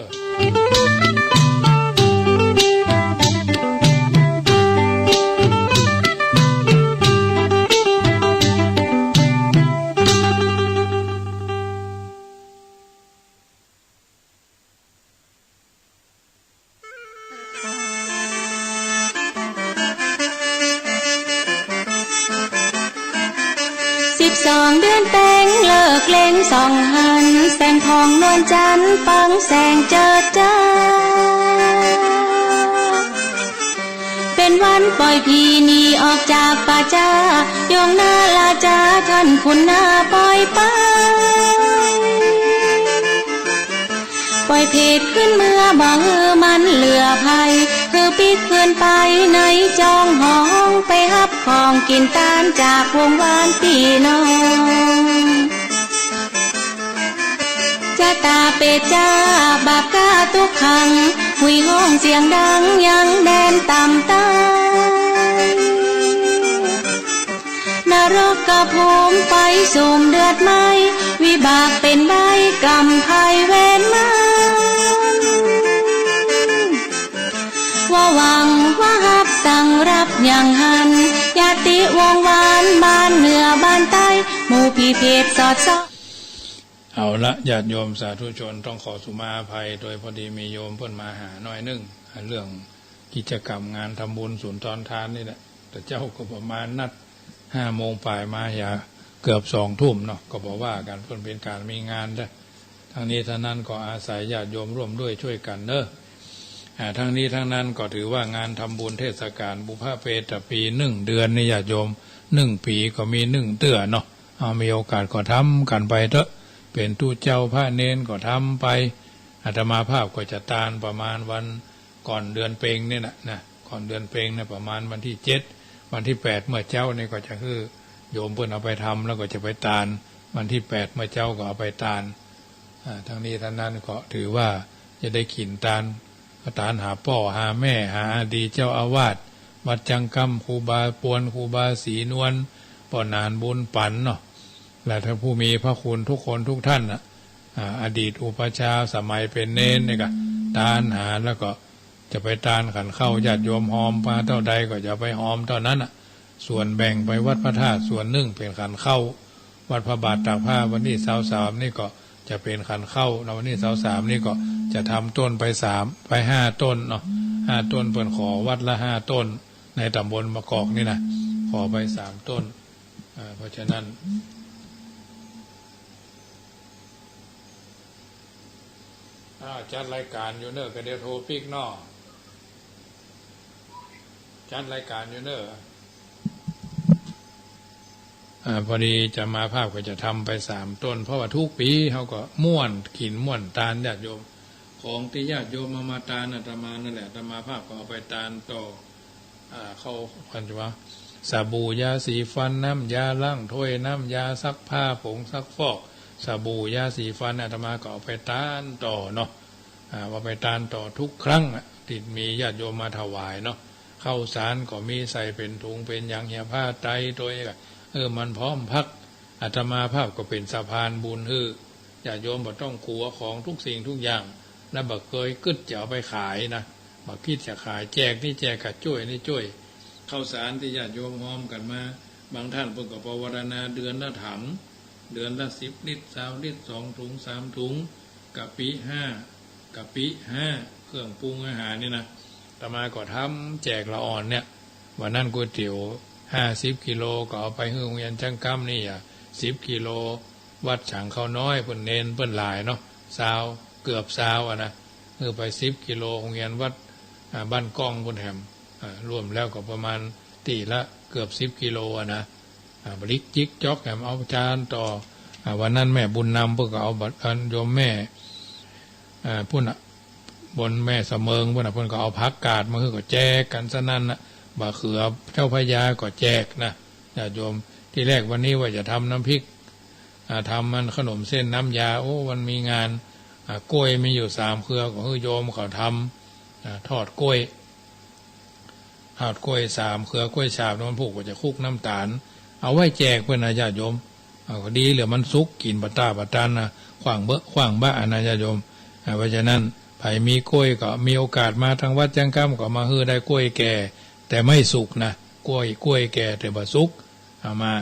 สิบสองเดือนเต็งเลิกเล็งส่องหัน แสงผ่องนวลจันทร์ปังแสงเจิดจ้า เป๋นวันปล่อยผีหนีออกจากป่าจ๊า โยงนาราจาท่านขุนนาปล่อยไป ปล่อยเผดขึ้นเมือบ่หื้อมันเหลือภัย หื้อปิ๊กเปื้อนไปในจองห้อง ไปฮับของกิ๋นตานจากวงวานปี้น้อง จะต๋าเปรตจ้าบาปก้าตุ๊กขัง หุยฮ้องเสียงดังยังแดนต่ำใต้ นรกภูมิไฟสุมเดือดไหม้ วิบากเป๋นใบ้กรรมภัยเวรมัน ว่าหวังว่าฮับสังรับอย่างหัน ญาติวงวานบ้านเหนือบ้านใต้ หมู่ผีเผดสอดส่อง เอาละ ญาติโยมสาธุชน ต้องขอสุมาอภัย โดยพอดีมีโยมเปิ้นมาหาหน่อยนึ่ง เรื่องกิจกรรมงานทำบุญสุนทรทานนี่แหละ แต่เจ้าก็ประมาณนัดห้าโมงปลาย มาหาเกือบสองทุ่มเนาะ ก็บ่ว่ากั๋น เปิ้นเป๋นก๋านมีงานเด้อ ทั้งนี้ทั้งนั้นก็อาศัยญาติโยมร่วมด้วยช่วยกั๋นเน่อ อ่า ทั้งนี้ทั้งนั้นก็ถือว่างานทำบุญเทศกาลบุพเพตปีหนึ่งเดือนนี่ ญาติโยม หนึ่งปี๋ก็มีหนึ่งเตื้อเนาะ เอา มีโอกาสก็ทำกั๋นไปเต๊อะ เป๋นตุ๊เจ้าพระเณรก็ทำไป อาตมาภาพก็จะตานประมาณวันก่อนเดือนเพ็ญนี่แหละนะ ก่อนเดือนเพ็ญนะ ประมาณวันตี้เจ็ด วันตี้แปดเมื่อเจ๊านี่ก็จะหื้อโยมเปิ้นเอาไปทำ แล้วก็จะไปตาน วันตี้แปดเมื่อเจ๊าก็เอาไปตาน อ่า ทั้งนี้ทั้งนั้นก็ถือว่าจะได้กิ๋นตาน ตานหาป้อหาแม่ หาอดีตเจ้าอาวาสวัดจังกำ ครูบาปวน ครูบาศรีนวล ป้อหนานบุญปั๋นเนาะ และท่านผู้มีพระคุณทุกคนทุกท่านน่ะ อ่า อดีตอุปัชฌาย์สมัยเป๋นเณรนี่ก็ ตานหาแล้วก็จะไปตานขันข้าว ญาติโยมหอมมาเต้าใดก็จะไปหอมเต้านั้นน่ะ ส่วนแบ่งไปวัดพระธาตุส่วนนึ่งเป๋นขันข้าว วัดพระบาทตากผ้าวันตี้ซาวสามนี่ก็จะเป๋นขันข้าว แล้ววันตี้ซาวสามนี่ก็จะทำต้นไปสาม ไปห้าต้นเนาะ ห้าต้น เปิ้นขอวัดละห้าต้น ในต๋ำบลมะกอกนี่นะ ขอไปสามต้น อ่า เพราะฉะนั้น อ้าว จัดรายก๋านอยู่เน่อ ก็เดี๋ยวโทรปิ๊กเนาะ จัดรายก๋านอยู่เน่อ อ่า พอดีอาตมาภาพก็จะทำไปสามต้น เพราะว่าทุกปี๋เฮาก็ม่วนกิ๋นม่วนตานญาติโยม ของตี้ญาติโยมเอามาตานอาตมานั่นแหละ อาตมาภาพก็เอาไปตานต่อ อ่า เข้า เปิ้นจะว่า สบู่ ยาสีฟัน น้ำยาล้างถ้วย น้ำยาซักผ้า ผงซักฟอก สบู่ ยาสีฟัน อาตมาก็เอาไปตานต่อเนาะ อ่า เอาไปตานต่อทุกครั้งอะ ตี้มีญาติโยมมาถวายเนาะ ข้าวสารก็มีใส่เป๋นถุงเป๋นหยัง เหียผ้าไตรโตยก็ เออ มันพร้อมพรัก อาตมาภาพก็เป๋นสะพานบุญหื้อ ญาติโยมบ่ต้องกั๋วของทุกสิ่งทุกอย่าง แล้วบ่เกยกึ๊ดจะเอาไปขายนะ บ่กึ๊ดจะขาย แจกนี่แจก กระจ้วยนี่จ้วย ข้าวสารตี้ญาติโยมหอมกั๋นมา บางต้านเปิ้นก็ปวารณาเดือนละถัง เดือนละสิบลิตร ซาวลิตร สองถุง สามถุง กะปิห้า กะปิห้า เครื่องปรุงอาหารนี่นะ อาตมาก็ทำแจกละอ่อนเนี่ย วันนั้นก๋วยเตี๋ยวห้าสิบกิโลก็เอาไปหื้อโฮงเฮียนจั๊งกำนี่อะ สิบกิโล วัดฉางเขาน้อย เปิ้นเณรเปิ้นหลายเนาะ ซาว เกือบซาวอะนะ หื้อไปสิบกิโล โฮงเฮียนวัด อ่า บ้านก้องเปิ้นแหม อ่า รวมแล้วก็ประมาณตี้ละเกือบสิบกิโลอะนะ อ่า บริกจิกจ๊อกแหม เอาจานต่อ อ่า วันนั้นแม่บุญนำเปิ้นก็เอาบัตร อันโยมแม่ อ่า ปุ้นน่ะ บนแม่สะเมิงปุ้นน่ะ เปิ้นก็เอาผักกาดมาหื้อก็แจกกั๋นสนั่นน่ะ บ่าเขือเจ้าพระยาก็แจกนะ ญาติโยม ตี้แรกวันนี้ว่าจะทำน้ำพริก อ่า ทำมันขนมเส้นน้ำยา โอ้ วันมีงาน อ่า กล้วยมีอยู่สามเครือ ก็หื้อโยมเขาทำ อ่า ทอดกล้วย ทอดกล้วยสามเครือ กล้วยฉาบ มันผูกว่าจะคลุกน้ำต๋าล เอาไว้แจกเปิ้นนะญาติโยม อ่า ก็ดีเหลือมันสุก กิ๋นบ่าต้าบ่าตันนะ ขว้างเบอะขว้างบะอะนะญาติโยม อ่า เพราะฉะนั้นใผมีกล้วยก็มีโอกาสมาตางวัดจั๊งกำก็มาหื้อได้กล้วยแก่ แต่ไม่สุกนะ กล้วย กล้วยแก่แต่บ่สุก เอามา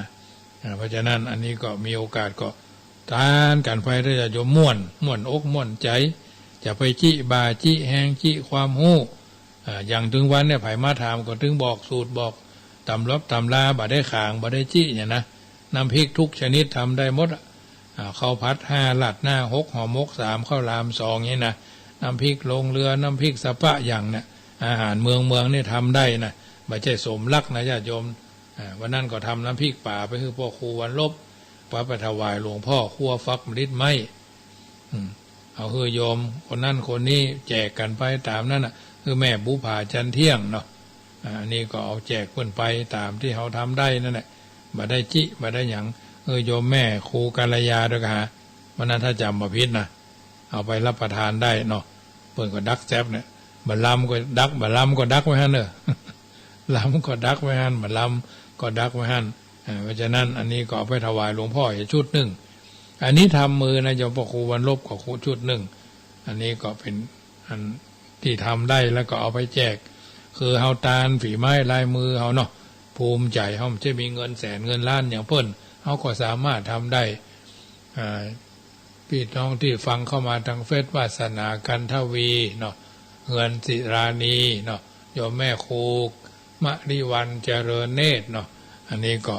อ่า เพราะฉะนั้นอันนี้ก็มีโอกาสก็ตานกั๋นไปเต๊อะญาติโยม ม่วน ม่วนอกม่วนใจ๋ จะไปจิบ่าจิแฮง จิความฮู้ อ่า อย่างตึงวันเนี่ย ใผมาถามก็ตึงบอกสูตร บอกต๋ำรับต๋ำรา บ่ได้ขาง บ่ได้จิเนี่ยนะ น้ำพริกทุกชนิดทำได้หมดอะ อ่า ข้าวผัดห้า ราดหน้าหก ห่อหมกสาม ข้าวหลามสองนี่นะ น้ำพริกลงเรือ น้ำพริกสะป๊ะหยังเนี่ย อาหารเมืองเมืองนี่ทำได้นะ บ่ใจ้สมรักนะญาติโยม อ่า วันนั้นก็ทำน้ำพริกป๋าไปหื้อป้อครูวันลบ ป๋าไปถวายหลวงพ่อครัวฟักมะลิดไม้ อืม เอาหื้อโยมคนนั้นคนนี้แจกกั๋นไปต๋ามนั้นน่ะ หื้อแม่บุภาจันเที่ยงเนาะ อ่า อันนี้ก็เอาแจกเปิ้นไปต๋ามตี้เฮาทำได้นั่นแหละ บ่ได้จิ บ่ได้หยัง หื้อโยมแม่ครูกัลยาตวยกา วันนั้นถ้าจำบ่ผิดนะ เอาไปรับประทานได้เนาะ เปิ้นก็ดักแซบเนี่ย บ่าลำก็ดัก บ่าลำก็ดักไว้หั้นเน่อ ลำก็ดักไว้หั้น บ่าลำก็ดักไว้หั้น อ่า เพราะฉะนั้นอันนี้ก็เอาไปถวายหลวงพ่ออีกชุดนึ่ง อันนี้ทำมือนะโยมป้อครูวันลบก็ชุดนึ่ง อันนี้ก็เป๋นอันตี้ทำได้แล้วก็เอาไปแจก คือเฮาตานฝีไม้ลายมือเฮาเนาะ ภูมิใจ๋ เฮาบ่ใจ้มีเงินแสนเงินล้านอย่างเปิ้น เฮาก็สามารถทำได้ อ่า ปี้น้องตี้ฟังเข้ามาตางเฟซ วาสนา กันทวีเนาะ เฮือนศิรานีเนาะ โยมแม่ครูมะลิวัลย์ เจริญเนตรเนาะ อันนี้ก็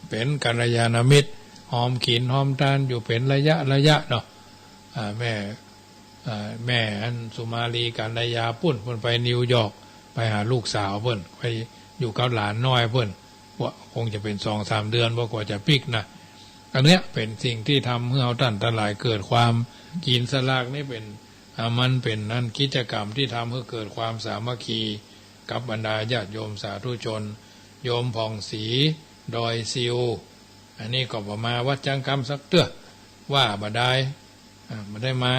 เป๋นกัลยาณมิตร หอมกิ๋นหอมตานอยู่เป๋นระยะระยะเนาะ อ่า แม่ อ่า แม่อันสุมาลี กัลยาปุ้น ปุ้นไปนิวยอร์ก ไปหาลูกสาวปุ้น ไปอยู่กับหลานน้อยปุ้น ว่าคงจะเป๋นสองสามเดือน ว่ากว่าจะปิ๊กนะ อันเนี้ยเป๋นสิ่งตี้ทำหื้อเฮาต้านตังหลายเกิดความ กิ๋นสลากนี่เป๋น อ่า มันเป๋นอันกิจกรรมตี้ทำหื้อเกิดความสามัคคี กับบรรดาญาติโยมสาธุชน โยมผ่องศรี ดอยซิว อันนี้ก็บ่มาวัดจั๊งกำสักเตื้อ ว่าบ่ได้ อ่า บ่ได้มา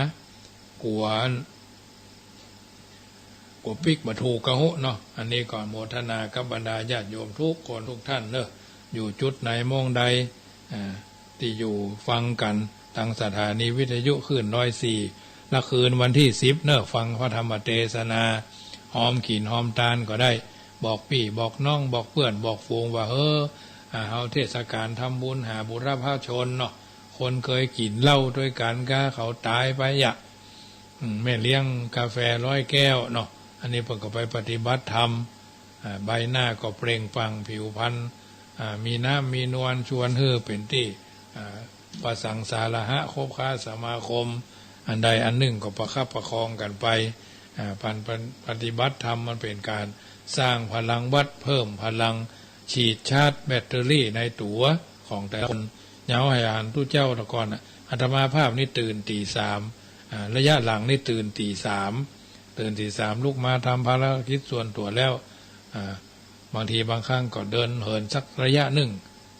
กั๋ว กั๋วปิ๊กบ่ถูกกาฮู้เนาะ อันนี้ก็โมทนากับบรรดาญาติโยมทุกคนทุกท่านเน่อ อยู่จุดไหนม่องใด อ่า ตี้อยู่ฟังกั๋น ตังสถานีวิทยุคลื่นร้อยสี่ ละคืนวันตี้สิบเน่อ ฟังพระธรรมเตสนา ฮอมกิ๋นฮอมตานก็ได้ บอกปี้บอกน้อง บอกเปื้อนบอกฝูงว่า เฮ้อ อ่า เฮาเทศกาลทำบุญหาบุรพชนเนาะ คนเกยกิ๋นเหล้าตวยกั๋นกาเขาต๋ายไปอะ อืม แม่เลี้ยงกาแฟร้อยแก้วเนาะ อันนี้เปิ้นก็ไปปฏิบัติธรรม อ่า ใบหน้าก็เปล่งปลั่งผิวพรรณ อ่า มีน้ำมีนวล ชวนหื้อเป๋นตี้ อ่า ประสังสาระหะ คบค้าสมาคม อันใดอันนึ่งก็ประคับประคองกั๋นไป อ่า ปัน ปัน ปฏิบัติธรรมมันเป๋นก๋านสร้างพลังวัตร เพิ่มพลัง ฉีดชาร์จแบตเตอรี่ในตั๋วของแต่ละคน เฮาหื้อหันตุ๊เจ้าตะก่อนน่ะ อาตมาภาพนี่ตื่นตี๋สาม อ่า ระยะหลังนี่ตื่นตี๋สาม ตื่นตี๋สาม ลุกมาทำภารกิจส่วนตั๋วแล้ว อ่า บางทีบางครั้งก็เดินเหินสักระยะนึ่ง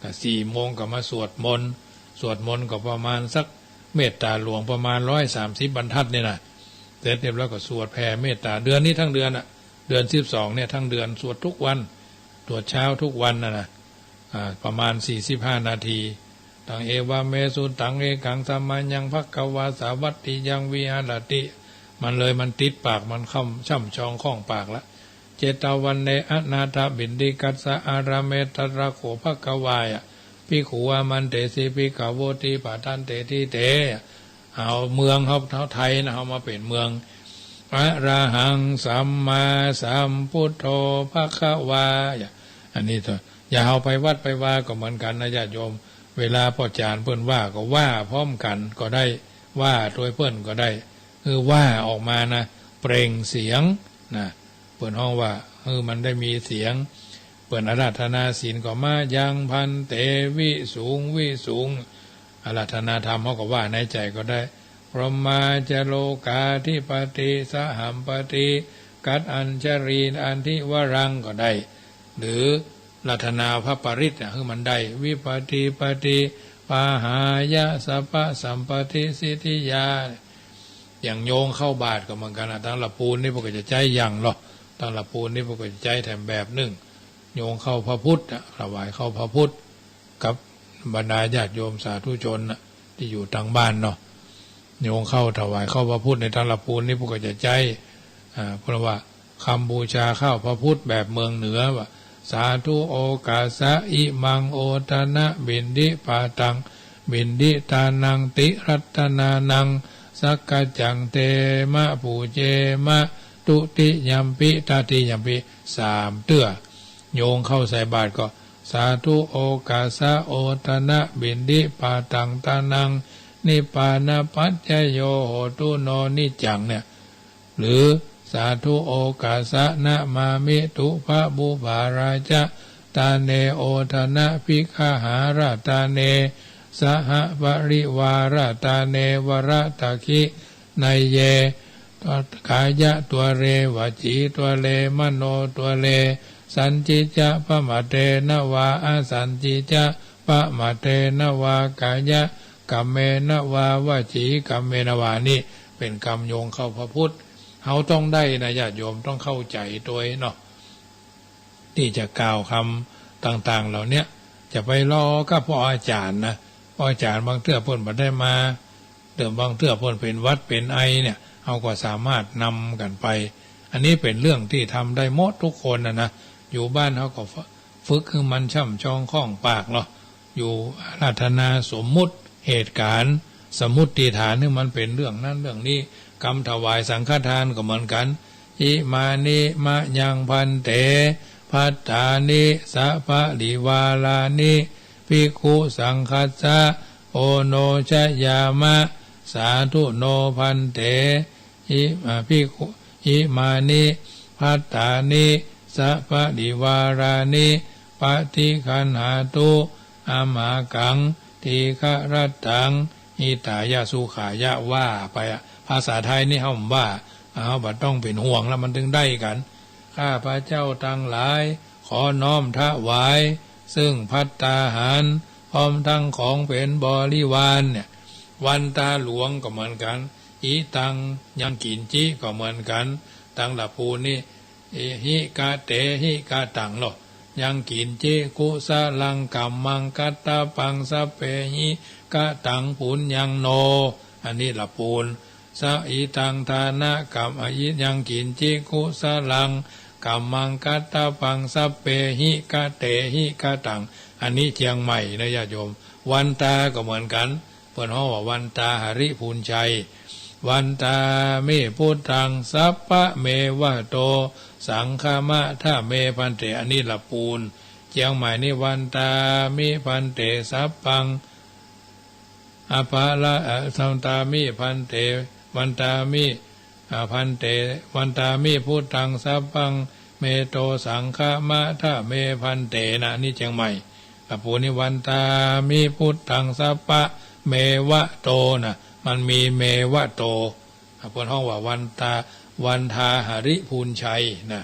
ก็สี่โมงก็มาสวดมนต์ สวดมนต์ก็ประมาณสักเมตตาหลวงประมาณร้อยสามสิบบรรทัดนี่นะ เสร็จเรียบร้อยก็สวดแผ่เมตตา เดือนนี้ทั้งเดือนน่ะ เดือนสิบสองเนี่ยทั้งเดือนสวดทุกวัน สวดเช้าทุกวันน่ะนะ อ่า ประมาณสี่สิบห้านาที ตัง เอวะเม สุตัง เอกัง สะมะยัง ภะคะวา สาวัตติยัง วิหะระติ มันเลยมันติดปาก มันค่ำ ช่ำชองคล่องปากละ เจตะวันเน อะนาถะปิณฑิกัสสะ อารามเม ตะถะโข ภะคะวา ยะ ภิกขุ อามันเตสิ ภิกขะโวติ ภะทันเต ทิเต เอาเมืองเฮา เฮาไทยนะ เฮามาเป๋นเมือง อะระหัง สัมมาสัมพุทโธ ภะคะวา ยะ อันนี้เถาะ อย่าเฮาไปวัดไปวาก็เหมือนกั๋นนะญาติโยม เวลาป้อจ๋ารย์เปิ้นว่าก็ว่าพร้อมกั๋นก็ได้ ว่าตวยเปิ้นก็ได้ คือว่าออกมานะ เปล่งเสียงนะ เปิ้นฮ้องว่า เออ มันได้มีเสียง เปิ้นอาราธนาศีลก็ มะยัง ภันเต วิสุง วิสุง อาราธนาธรรม เฮาก็ว่าในใจ๋ก็ได้ พรหมาจโรกาธิปติ สหัมปติ กัตถัญชะลี อันธิวรัง ก็ได้ หรืออาราธนาพระปริตรน่ะ หื้อมันได้ วิปาติปติ ปาหายะ สัพพะสัมปติสิทธิยา อย่างโยงเข้าบาตรก็เหมือนกั๋นน่ะ ตังละปูนนี่เปิ้นก็จะใจ๊อย่างลอ ตังละปูนนี่เปิ้นก็จะใจ๊แถมแบบนึ่ง โยงข้าวพระพุทธน่ะ ถวายข้าวพระพุทธกับบรรดาญาติโยมสาธุชนน่ะ ตี้อยู่ตังบ้านเนาะ โยงข้าวถวายข้าวพระพุทธในตังละปูนนี่เปิ้นก็จะใจ๊ อ่า เปิ้นว่า คำบูชาข้าวพระพุทธแบบเมืองเหนือว่า สาธุโอกาสะ อิมังโอทนะ ปิณฑิปาตัง ปิณฑิตานัง ติรัตตนานัง สักกัจจัง เทมะ ปูเจมะ ทุติยัมปิ ตติยัมปิ สามเตื้อ โยงข้าวใส่บาตรก็ สาธุโอกาสะ โอทนะ ปิณฑิปาตัง ตานัง นิพพานะปัจจโย โหตุ โน นิจจัง เนี่ย หรือ สาธุโอกาสะ นะมามิ ตุพะบุพาราจะ ตาเน โอทนะ ภิกขหาราตาเน สหปริวาราตาเน วรตะขิไนเย กายะตัวเร วจีตัวเร มโนตัวเร สัญญิจะปะมะเทนะวา อสัญญิจะปะมะเทนะวา กายะกัมเมนะวา วจีกัมเมนะวา นี่เป๋นกำโยงข้าวพระพุทธ เฮาต้องได้นะญาติโยม ต้องเข้าใจ๋ตวยเนาะ ตี้จะกล่าวกำต่างๆ เหล่าเนี้ย จะไปรอกับป้ออาจ๋ารย์นะ ป้ออาจ๋ารย์บางเตื้อเปิ้นบ่ได้มา เตื้อบางเตื้อเปิ้นเป๋นหวัดเป๋นไอเนี่ย เฮาก็สามารถนำกั๋นไป อันนี้เป๋นเรื่องตี้ทำได้หมดกู้คนน่ะนะ อยู่บ้านเฮาก็ฝึกหื้อมันช่ำชองคล่องปากลอ อยู่อาราธนาสมมุติเหตุก๋ารณ์ สมมุติฐานหื้อมันเป๋นเรื่องนั้นเรื่องนี้ กำถวายสังฆทานก็เหมือนกั๋น อิมานิมะยังภันเต ภัตตานิ สะปะริวารานิ ภิกขุสังฆัสสะ โอโนชยามะ สาธุโนภันเต อิ อ่า ภิกขุ อิมานิ ภัตตานิ สะปะริวารานิ ปะฏิคันหาตุ อัมหากัง ทีฆะรัตตัง หิตายะ สุขายะ ว่าไปอะ ภาษาไทยนี่เฮาบ่ว่า เฮาบ่ต้องเป๋นห่วงแล้ว มันตึงได้กั๋น ข้าพเจ้าตังหลาย ขอน้อมถวาย ซึ่งภัตตาหาร พร้อมตังของเป๋นบริวารเนี่ย วันตาหลวงก็เหมือนกั๋น อิตัง ยังกิ๋นจิ ก็เหมือนกั๋น ตังละปูนนี่ อิหิกะเตหิกะตังลอ ยังกิญจิกุสลังกัมมังกัตตะปัง สัพเพหิกะตังปุญญังโน อันนี้ละปูน สะ อิตังทานะกัม อะ อิ ยังกิญจิกุสลังกัมมังกัตตะปัง สัพเพหิกะเตหิกะตัง อันนี้เจียงใหม่นะญาติโยม วันตาก็เหมือนกั๋น เปิ้นฮ้องว่าวันตาหริภุญชัย วันตามิพุทธัง สัพพะเมวะโต สังฆะมะทะเมภันเต อันนี้ละปูน เจียงใหม่นี่ วันตามิภันเต สัพพัง อะปะระ เอ่อ วันตามิภันเต วันตามิ อ่า ภันเต วันตามิพุทธัง สัพพัง เมโต สังฆะมะทะเมภันเต นะ นี่เจียงใหม่ ละปูนนี่ วันตามิพุทธัง สัพพะเมวะโต นะ มันมีเมวะโต อ่า เปิ้นฮ้องว่าวันตา วันทาหริภุญชัย นะ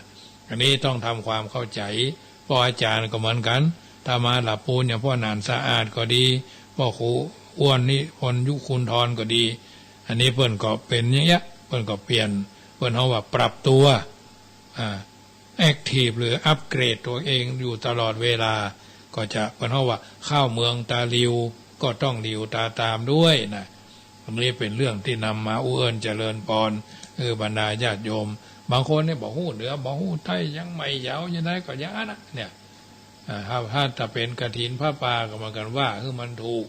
อันนี้ต้องทำความเข้าใจ๋ ป้ออาจ๋ารย์ก็เหมือนกั๋น ถ้ามาละปูนอย่างป้อหนานสะอาดก็ดี ป้อครูอ้วนนิพนธ์ยุคุณธรก็ดี อันนี้เปิ้นก็เป๋นอย่างเงี้ย เปิ้นก็เปลี่ยน เปิ้นฮ้องว่าปรับตั๋ว อ่า แอ็กทีฟ หรืออัปเกรดตั๋วเองอยู่ตลอดเวลา ก็จะ เปิ้นฮ้องว่าเข้าเมืองตาหลิ่ว ก็ต้องหลิ่วตาตามด้วยนะ อันนี้เป๋นเรื่องตี้นำมาอู้เอิ้นเจริญปอน เออ บรรดาญาติโยม บางคนเนี่ยบ่ฮู้เหนือ บ่ฮู้ใต้ ยังใหม่เยาว์ ยังไงก็อย่างอั้นนะ เนี่ย อ่า ถ้า ถ้าจะเป๋นกฐินผ้าป่าก็เหมือนกั๋น ว่าหื้อมันถูก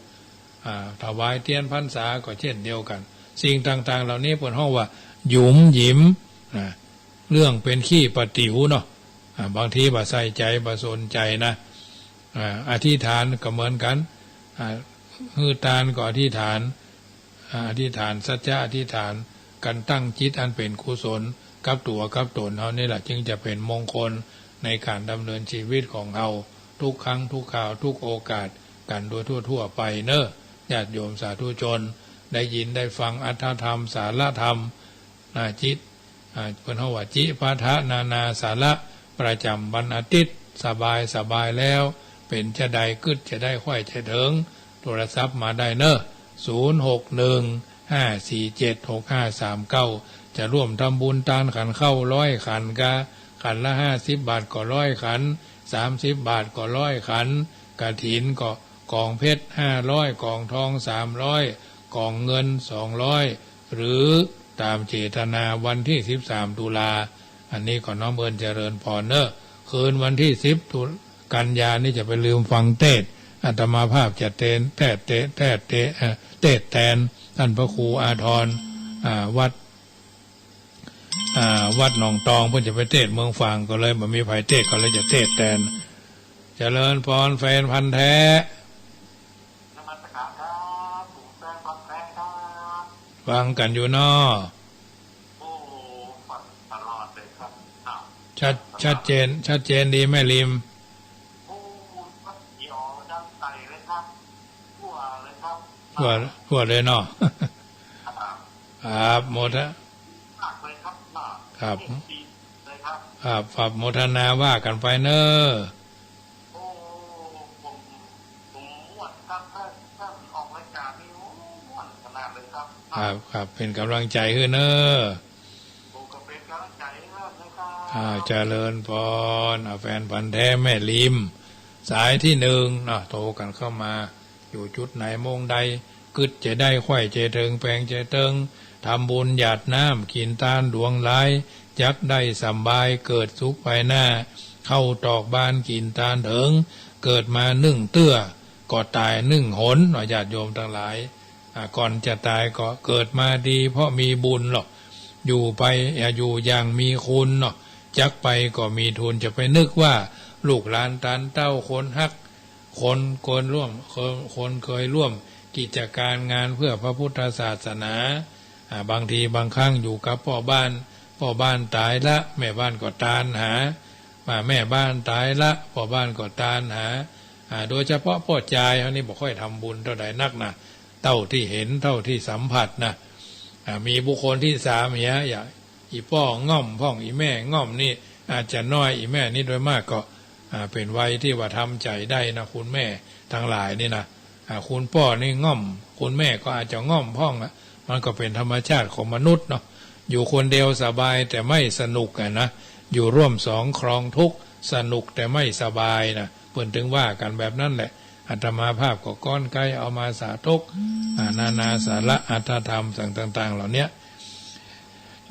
อ่า ถวายเตียนพรรษาก็เช่นเดียวกั๋น สิ่งต่างๆ เหล่านี้เปิ้นฮ้องว่าหยุมหยิม นะ เรื่องเป๋นขี้ปะติ๋วเนาะ อ่า บางทีบ่ใส่ใจ๋ บ่สนใจ๋นะ อ่า อธิษฐานก็เหมือนกั๋น อ่า หื้อตานก็อธิษฐาน อ่า อธิษฐาน สัจจะอธิษฐาน ก๋านตั้งจิตอันเป๋นกุศลกับตั๋วกับต๋นเฮานี่แหละ จึงจะเป๋นมงคลในก๋านดำเนินชีวิตของเฮา ทุกครั้งทุกคราวทุกโอกาสกั๋นโดยทั่วๆ ไปเนาะ ญาติโยมสาธุชน ได้ยินได้ฟังอรรถธรรม สาระธรรม นาจิต อ่า เปิ้นฮ้องว่าจิปาถะนานาสาระ ประจ๋ำวันอาทิตย์ สบายสบายแล้ว เป๋นจาใดกึ๊ดจาใดใค่จะเถิง โทรศัพท์มาได้เนาะ ศูนย์หกหนึ่ง ห้าสี่เจ็ด หกห้าสามเก้า จะร่วมทำบุญตานขันข้าวร้อยขันกา ขันละห้าสิบบาทก็ร้อยขัน สามสิบบาทก็ร้อยขัน กฐินก็ กองเพชรห้าร้อย กองทองสามร้อย กองเงินสองร้อย หรือต๋ามเจตนา วันตี้สิบสามตุลา อันนี้ก็น้อมเอิ้นเจริญปอนเนาะ คืนวันตี้สิบตุ กันยานี่จะไปลืมฟังเตสน์ อาตมาภาพจะเตสน์ เตสน์ เตสน์ เตสน์ เอ่อ เตสน์แตน ต้านพระครูอาทร อ่า วัด อ่า วัดหนองตอง เปิ้นจะไปเตสน์เมืองฝาง ก็เลยบ่มีใผเตสน์ ก็เลยจะเตสน์แตน เจริญปอนแฟนพันธุ์แท้ นมัสการครับ ผมแฟนพันธุ์แท้ครับ ฟังกั๋นอยู่เนาะ โอ้ ฟังตลอดเลยครับ อ้าว ชัด ชัดเจน ชัดเจนดีแม่ริม โอ้ ครับ เดี๋ยวดังไกลเลยครับ ทั่วเลยครับ ทั่ว ทั่วเลยเนาะ ครับ ครับ โมทะ มากเลยครับ ครับ เอฟซีเลยครับ ครับ ครับ โมทนาว่ากั๋นไปเนาะ โอ้ ผม ผมม่วนครับ ถ้า ถ้าออกรายการนี่ โอ้ ม่วนขนาดเลยครับ ครับ ครับ เป๋นก๋ำลังใจ๋หื้อเนาะ ผมก็เป๋นก๋ำลังใจ๋หื้อนะครับ อ่า เจริญปอน อ่า แฟนพันธุ์แท้แม่ริม สายตี้หนึ่งเนาะ โทรกั๋นเข้ามา อยู่จุดไหนมุมใด กึ๊ดจะได้ใค่จะเถิง แปงจะเถิง ทำบุญหยาดน้ำ กิ๋นตานหลวงหลาย จักได้สำบาย เกิดสุขภายหน้า เข้าตอกบานกิ๋นตานเถิง เกิดมานึ่งเตื้อ ก็ต๋ายนึ่งหนเนาะ ญาติโยมตังหลาย อ่า ก่อนจะต๋ายก็เกิดมาดี เพราะมีบุญเนาะ อยู่ไป อ่า อยู่อย่างมีคุณเนาะ จักไปก็มีทุน จะไปนึกว่าลูกหลานตานเต้า คนฮัก คน คนร่วม คน คนเคยร่วมกิจการงานเพื่อพระพุทธศาสนา อ่า บางทีบางครั้งอยู่กับป้อบ้าน ป้อบ้านต๋ายละ แม่บ้านก็ตานหา อ่า แม่บ้านต๋ายละ ป้อบ้านก็ตานหา อ่า โดยเฉพาะป้อจายเฮานี่บ่ค่อยทำบุญเต้าใดนักนะ เต้าตี้เห็น เต้าตี้สัมผัสนะ อ่า มีบุคคลตี้สามเหีย อย่าง อี่ป้อง่อมพ่อง อี่แม่ง่อมนี่อาจจะน้อย อี่แม่นี่โดยมากก็ อ่า เป๋นวัยตี้ว่าทำใจ๋ได้นะ คุณแม่ตังหลายนี่นะ อ่า คุณป้อนี่ง่อม คุณแม่ก็อาจจะง่อมพ่องอะ มันก็เป๋นธรรมชาติของมนุษย์เนาะ อยู่คนเดียวสบายแต่ไม่สนุกอะนะ อยู่ร่วมสองครองทุกข์ สนุกแต่ไม่สบายนะ เปิ้นถึงว่ากั๋นแบบนั้นแหละ อาตมาภาพก็กรรไกรเอามาสาธก อ่า นานาสาระอรรถธรรมต่างๆ เหล่าเนี้ย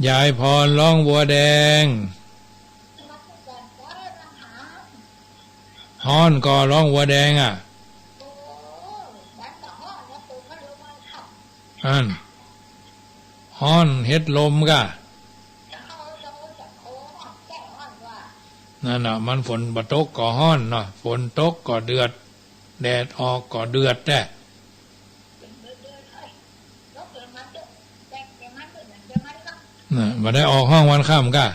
ยายพรร้องวัวแดง ฮ้อนก่อร้องวัวแดงอะ อั้น ฮ้อนเฮ็ดลมก่ะ นั่นน่ะ มันฝนบ่ตกก็ฮ้อนเนาะ ฝนตกก็เดือด แดดออกก็เดือดแต๊ น่ะ บ่ได้ออกห้องวันค่ำก่ะ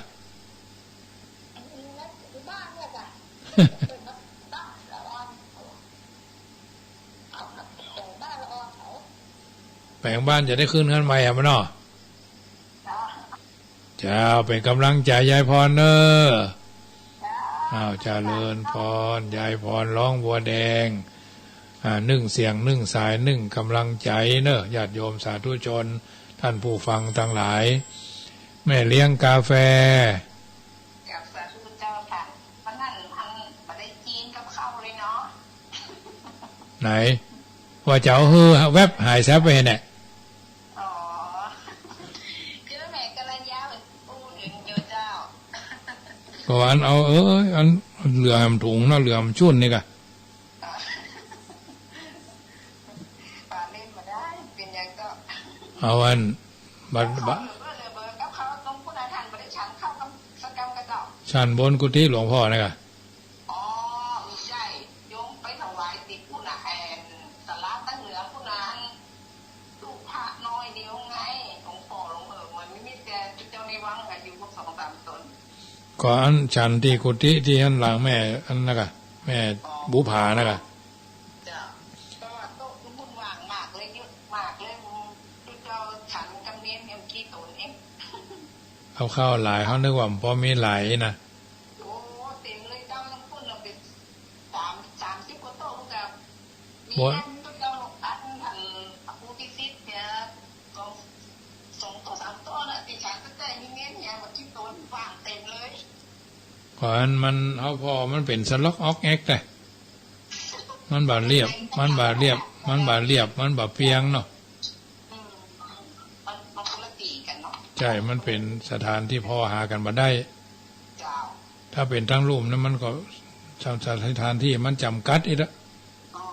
แป๋งบ้านจะได้ขึ้นเฮือนใหม่อะบ่เนาะ เจ้า เป๋นก๋ำลังใจ๋ยายพรเน่อ อ้าว เจริญพร ยายพรร้องวัวแดง อ่า นึ่งเสียง นึ่งสาย นึ่งก๋ำลังใจ๋เน่อ ญาติโยมสาธุชน ท่านผู้ฟังตังหลาย แม่เลี้ยงกาแฟ กับสาธุเจ้าค่ะ วันนั้นอันบ่ได้กิ๋นกับข้าวเลยเนาะ ไหน ว่าจะเอาหื้อแวบหายแซบไปแหน่ อ๋อ เจ้าแม่กัลยาเปิ้นอู้เถิงอยู่เจ้า ก็อันเอา เออ อันเหลือแหมถุงเนาะ เหลือแหมชุนนี่ก่ะ ปาเล่นบ่ได้ เป๋นหยังก็ เอาอัน บัด บัด เหลือเบอร์ เหลือเบอร์ กับข้าวตรงพุ้นน่ะ ท่านบ่ได้ฉันข้าวกับสักกำกะเจ้า ฉันบนกุฏิหลวงพ่อนี่ก่ะ อ๋อ บ่ใจ้ โยมไปถวายตี้พุ้นน่ะ แอ่น ศาลาตังเหนือพุ้นน่ะ ตู้พระน้อยเดียวไง หลวงพ่อหลวงเอ๋ย มันมีแต่เจ้าในวังอะ อยู่พวกสองสามต๋น ก็อันฉันตี้กุฏิตี้หั้นหลังแม่อันนั้นก่ะ แม่บุภานะก่ะ เจ้า แต่ว่าโต๊ะพุ้นว่างมากเลย เยอะมากเลย เจ้าฉันกับเณรเนี่ยกี่ต๋นเอง เอาข้าวหลาย เฮานึกว่าบ่มีหลายนะ โอ้ เต็มเลยเจ้า ตังพุ้นน่ะเป๋นสาม สามสิบกว่าโต๊ะพุ้นเจ้า มี บ่ อันเจ้า อัน อันผู้พิสิทธิ์เนี่ย สอง สองโต๊ะสามโต๊ะน่ะ ตี้ฉันก็ได้มีเณรเนี่ย บ่กี่ต๋น ว่างเต็มเลย ก็อันมัน เฮาผ่อมันเป๋นสล็อกออกแอกแต๊ มันบ่เรียบ มันบ่เรียบ มันบ่เรียบ มันบ่เปียงเนาะ อืม มัน มันคนละตี้กั๋นเนาะ ใจ้ มันเป๋นสถานตี้ผ่อหากั๋นบ่ได้ เจ้า ถ้าเป๋นตังลุ่มนั้นมันก็ สถานตี้มันจ๋ำกัดอีกละ อ๋อ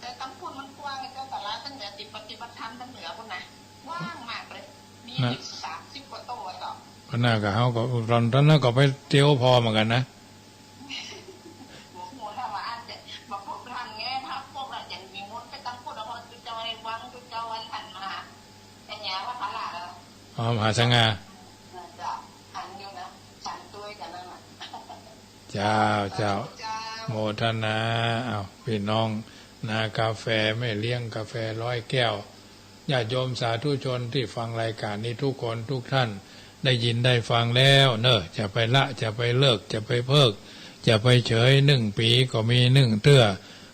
แต่ตังพุ้นมันกว้างไงเจ้า ศาลาตังเหนือตี้ปฏิบัติธรรมตังเหนือพุ้นน่ะ กว้างมากเลย มี น่ะ สามสิบกว่าโต๊ะเจ้า ก็น่าก็เฮาก็ ต๋อน ต๋อนนั้นก็ไปเตียวผ่อเหมือนกั๋นนะ บ่ฮู้ถ้าว่าอันจะมาพบท่านไง ถ้าพบแล้วจะนิมนต์ไปตังพุ้น แล้วก็เจ้าในวัง เจ้าอันท่านมหา อันเนี้ยว่าพระละ อ๋อ มหาสง่า เออ เจ้า ฉันอยู่นะ ฉันตวยกั๋นนั่นน่ะ เจ้า เจ้า เจ้า โมทนา อ้าว ปี้น้องนากาแฟ แม่เลี้ยงกาแฟร้อยแก้ว ญาติโยมสาธุชนตี้ฟังรายก๋านนี้ทุกคนทุกท่าน ได้ยินได้ฟังแล้วเน่อ จะไปละ จะไปเลิก จะไปเพิก จะไปเฉย นึ่งปี๋ก็มีนึ่งเตื้อ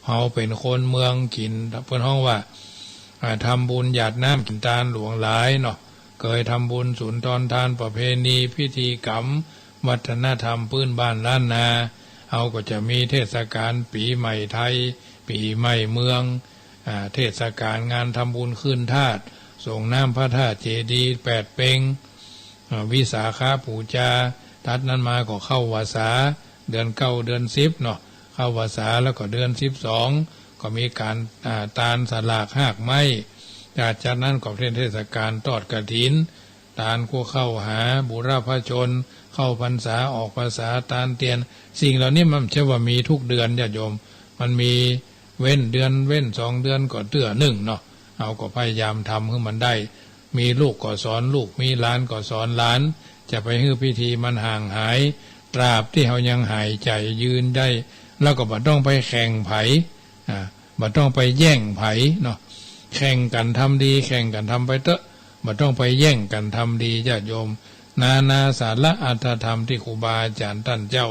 เฮาเป๋นคนเมืองกิ๋น เปิ้นฮ้องว่า อ่า ทำบุญหยาดน้ำกิ๋นตานหลวงหลายเนาะ เกยทำบุญสุนทรทานประเพณีพิธีกรรม วัฒนธรรมพื้นบ้านล้านนา เฮาก็จะมีเทศกาลปี๋ใหม่ไทย ปี๋ใหม่เมือง อ่า เทศกาลงานทำบุญขึ้นธาตุ ส่งน้ำพระธาตุเจดีย์แปดเป็ง อ่า วิสาขบูชา ถัดนั้นมาก็เข้าพรรษา เดือนเก้า เดือนสิบเนาะ เข้าพรรษาแล้วก็เดือนสิบสอง ก็มีก๋าน อ่า ตานสลากฮากไม้ จาก จากนั้นก็เป๋นเทศกาลทอดกฐิน ตานครัวข้าวหาบุรพชน เข้าพรรษาออกพรรษา ตานเตียน สิ่งเหล่านี้มันบ่ใจ้ว่ามีทุกเดือนญาติโยม มันมีเว้นเดือนเว้นสองเดือนก็เตื้อนึ่งเนาะ เฮาก็พยายามทำหื้อมันได้ มีลูกก็สอนลูก มีหลานก็สอนหลาน จะไปหื้อพิธีมันห่างหาย ตราบตี้เฮายังหายใจ๋ยืนได้ แล้วก็บ่ต้องไปแข่งใผ อ่า บ่ต้องไปแย่งใผเนาะ แข่งกั๋นทำดี แข่งกั๋นทำไปเต๊อะ บ่ต้องไปแย่งกั๋นทำดีญาติโยม นานาสาระอรรถธรรมตี้ครูบาอาจ๋ารย์ต้านเจ้า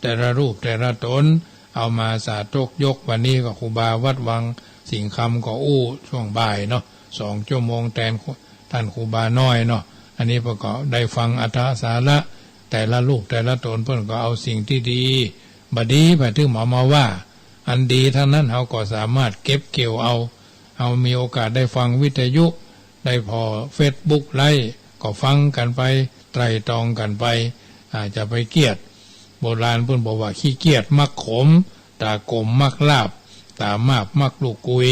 แต่ละรูปแต่ละต๋น เอามาสาธกยก วันนี้ก็ครูบาวัดวังสิงห์คำก็อู้ช่วงบ่ายเนาะ สองชั่วโมงแตนต้านครูบาน้อยเนาะ อันนี้เปิ้นก็ได้ฟังอรรถสาระ แต่ละลูกแต่ละต๋นเปิ้นก็เอาสิ่งตี้ดี บ่ดีไป เถิงเฮามาว่า อันดีตังนั้นเฮาก็สามารถเก็บเกี่ยวเอา เฮามีโอกาสได้ฟังวิทยุ ได้ผ่อเฟซบุ๊กไลฟ์ ก็ฟังกั๋นไป ไตร่ตรองกั๋นไป อาจจะไปเกียจ โบราณเปิ้นบอกว่า ขี้เกียจมักขม ต๋าก๋มมักลาบ ต๋ามาบมักลูกกุย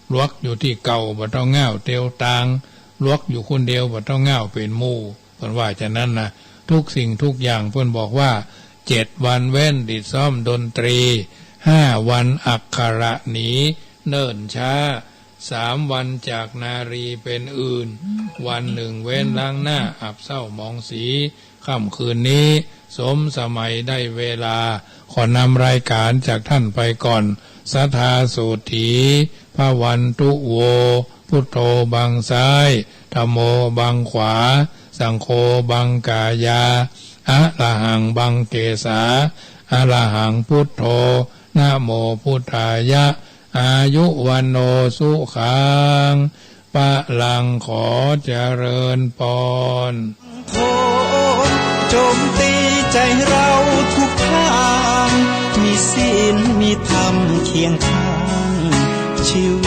หลวกอยู่ตี้เก่าบ่ต้องง้าวเตียวตาง หลวกอยู่คนเดียวบ่ต้องง้าวเป๋นหมู่ เปิ้นว่าจานั้นนะ ทุกสิ่งทุกอย่างเปิ้นบอกว่า เจ็ดวันเว้นหลีดซ้อมดนตรี ห้าวันอักขระหนีเนิ่นช้า สามวันจากนารีเป๋นอื่น วันนึ่งเว้นล้างหน้าอับเศร้าหมองสี ค่ำคืนนี้สมสมัยได้เวลา ขอนำรายการจากท่านไปก่อน สทาสูตถี ภวันตุโว พุทโธบังซ้าย ธัมโมบังขวา สังโฆบังกายา อะระหังบังเกสา อะระหังพุทโธ นะโมพุทธายะ อายุวัณโณสุขัง พลัง ขอเจริญปอน โทษโจมตีใจเราทุกทาง มีศีลมีธรรมเคียงข้าง ชีวิต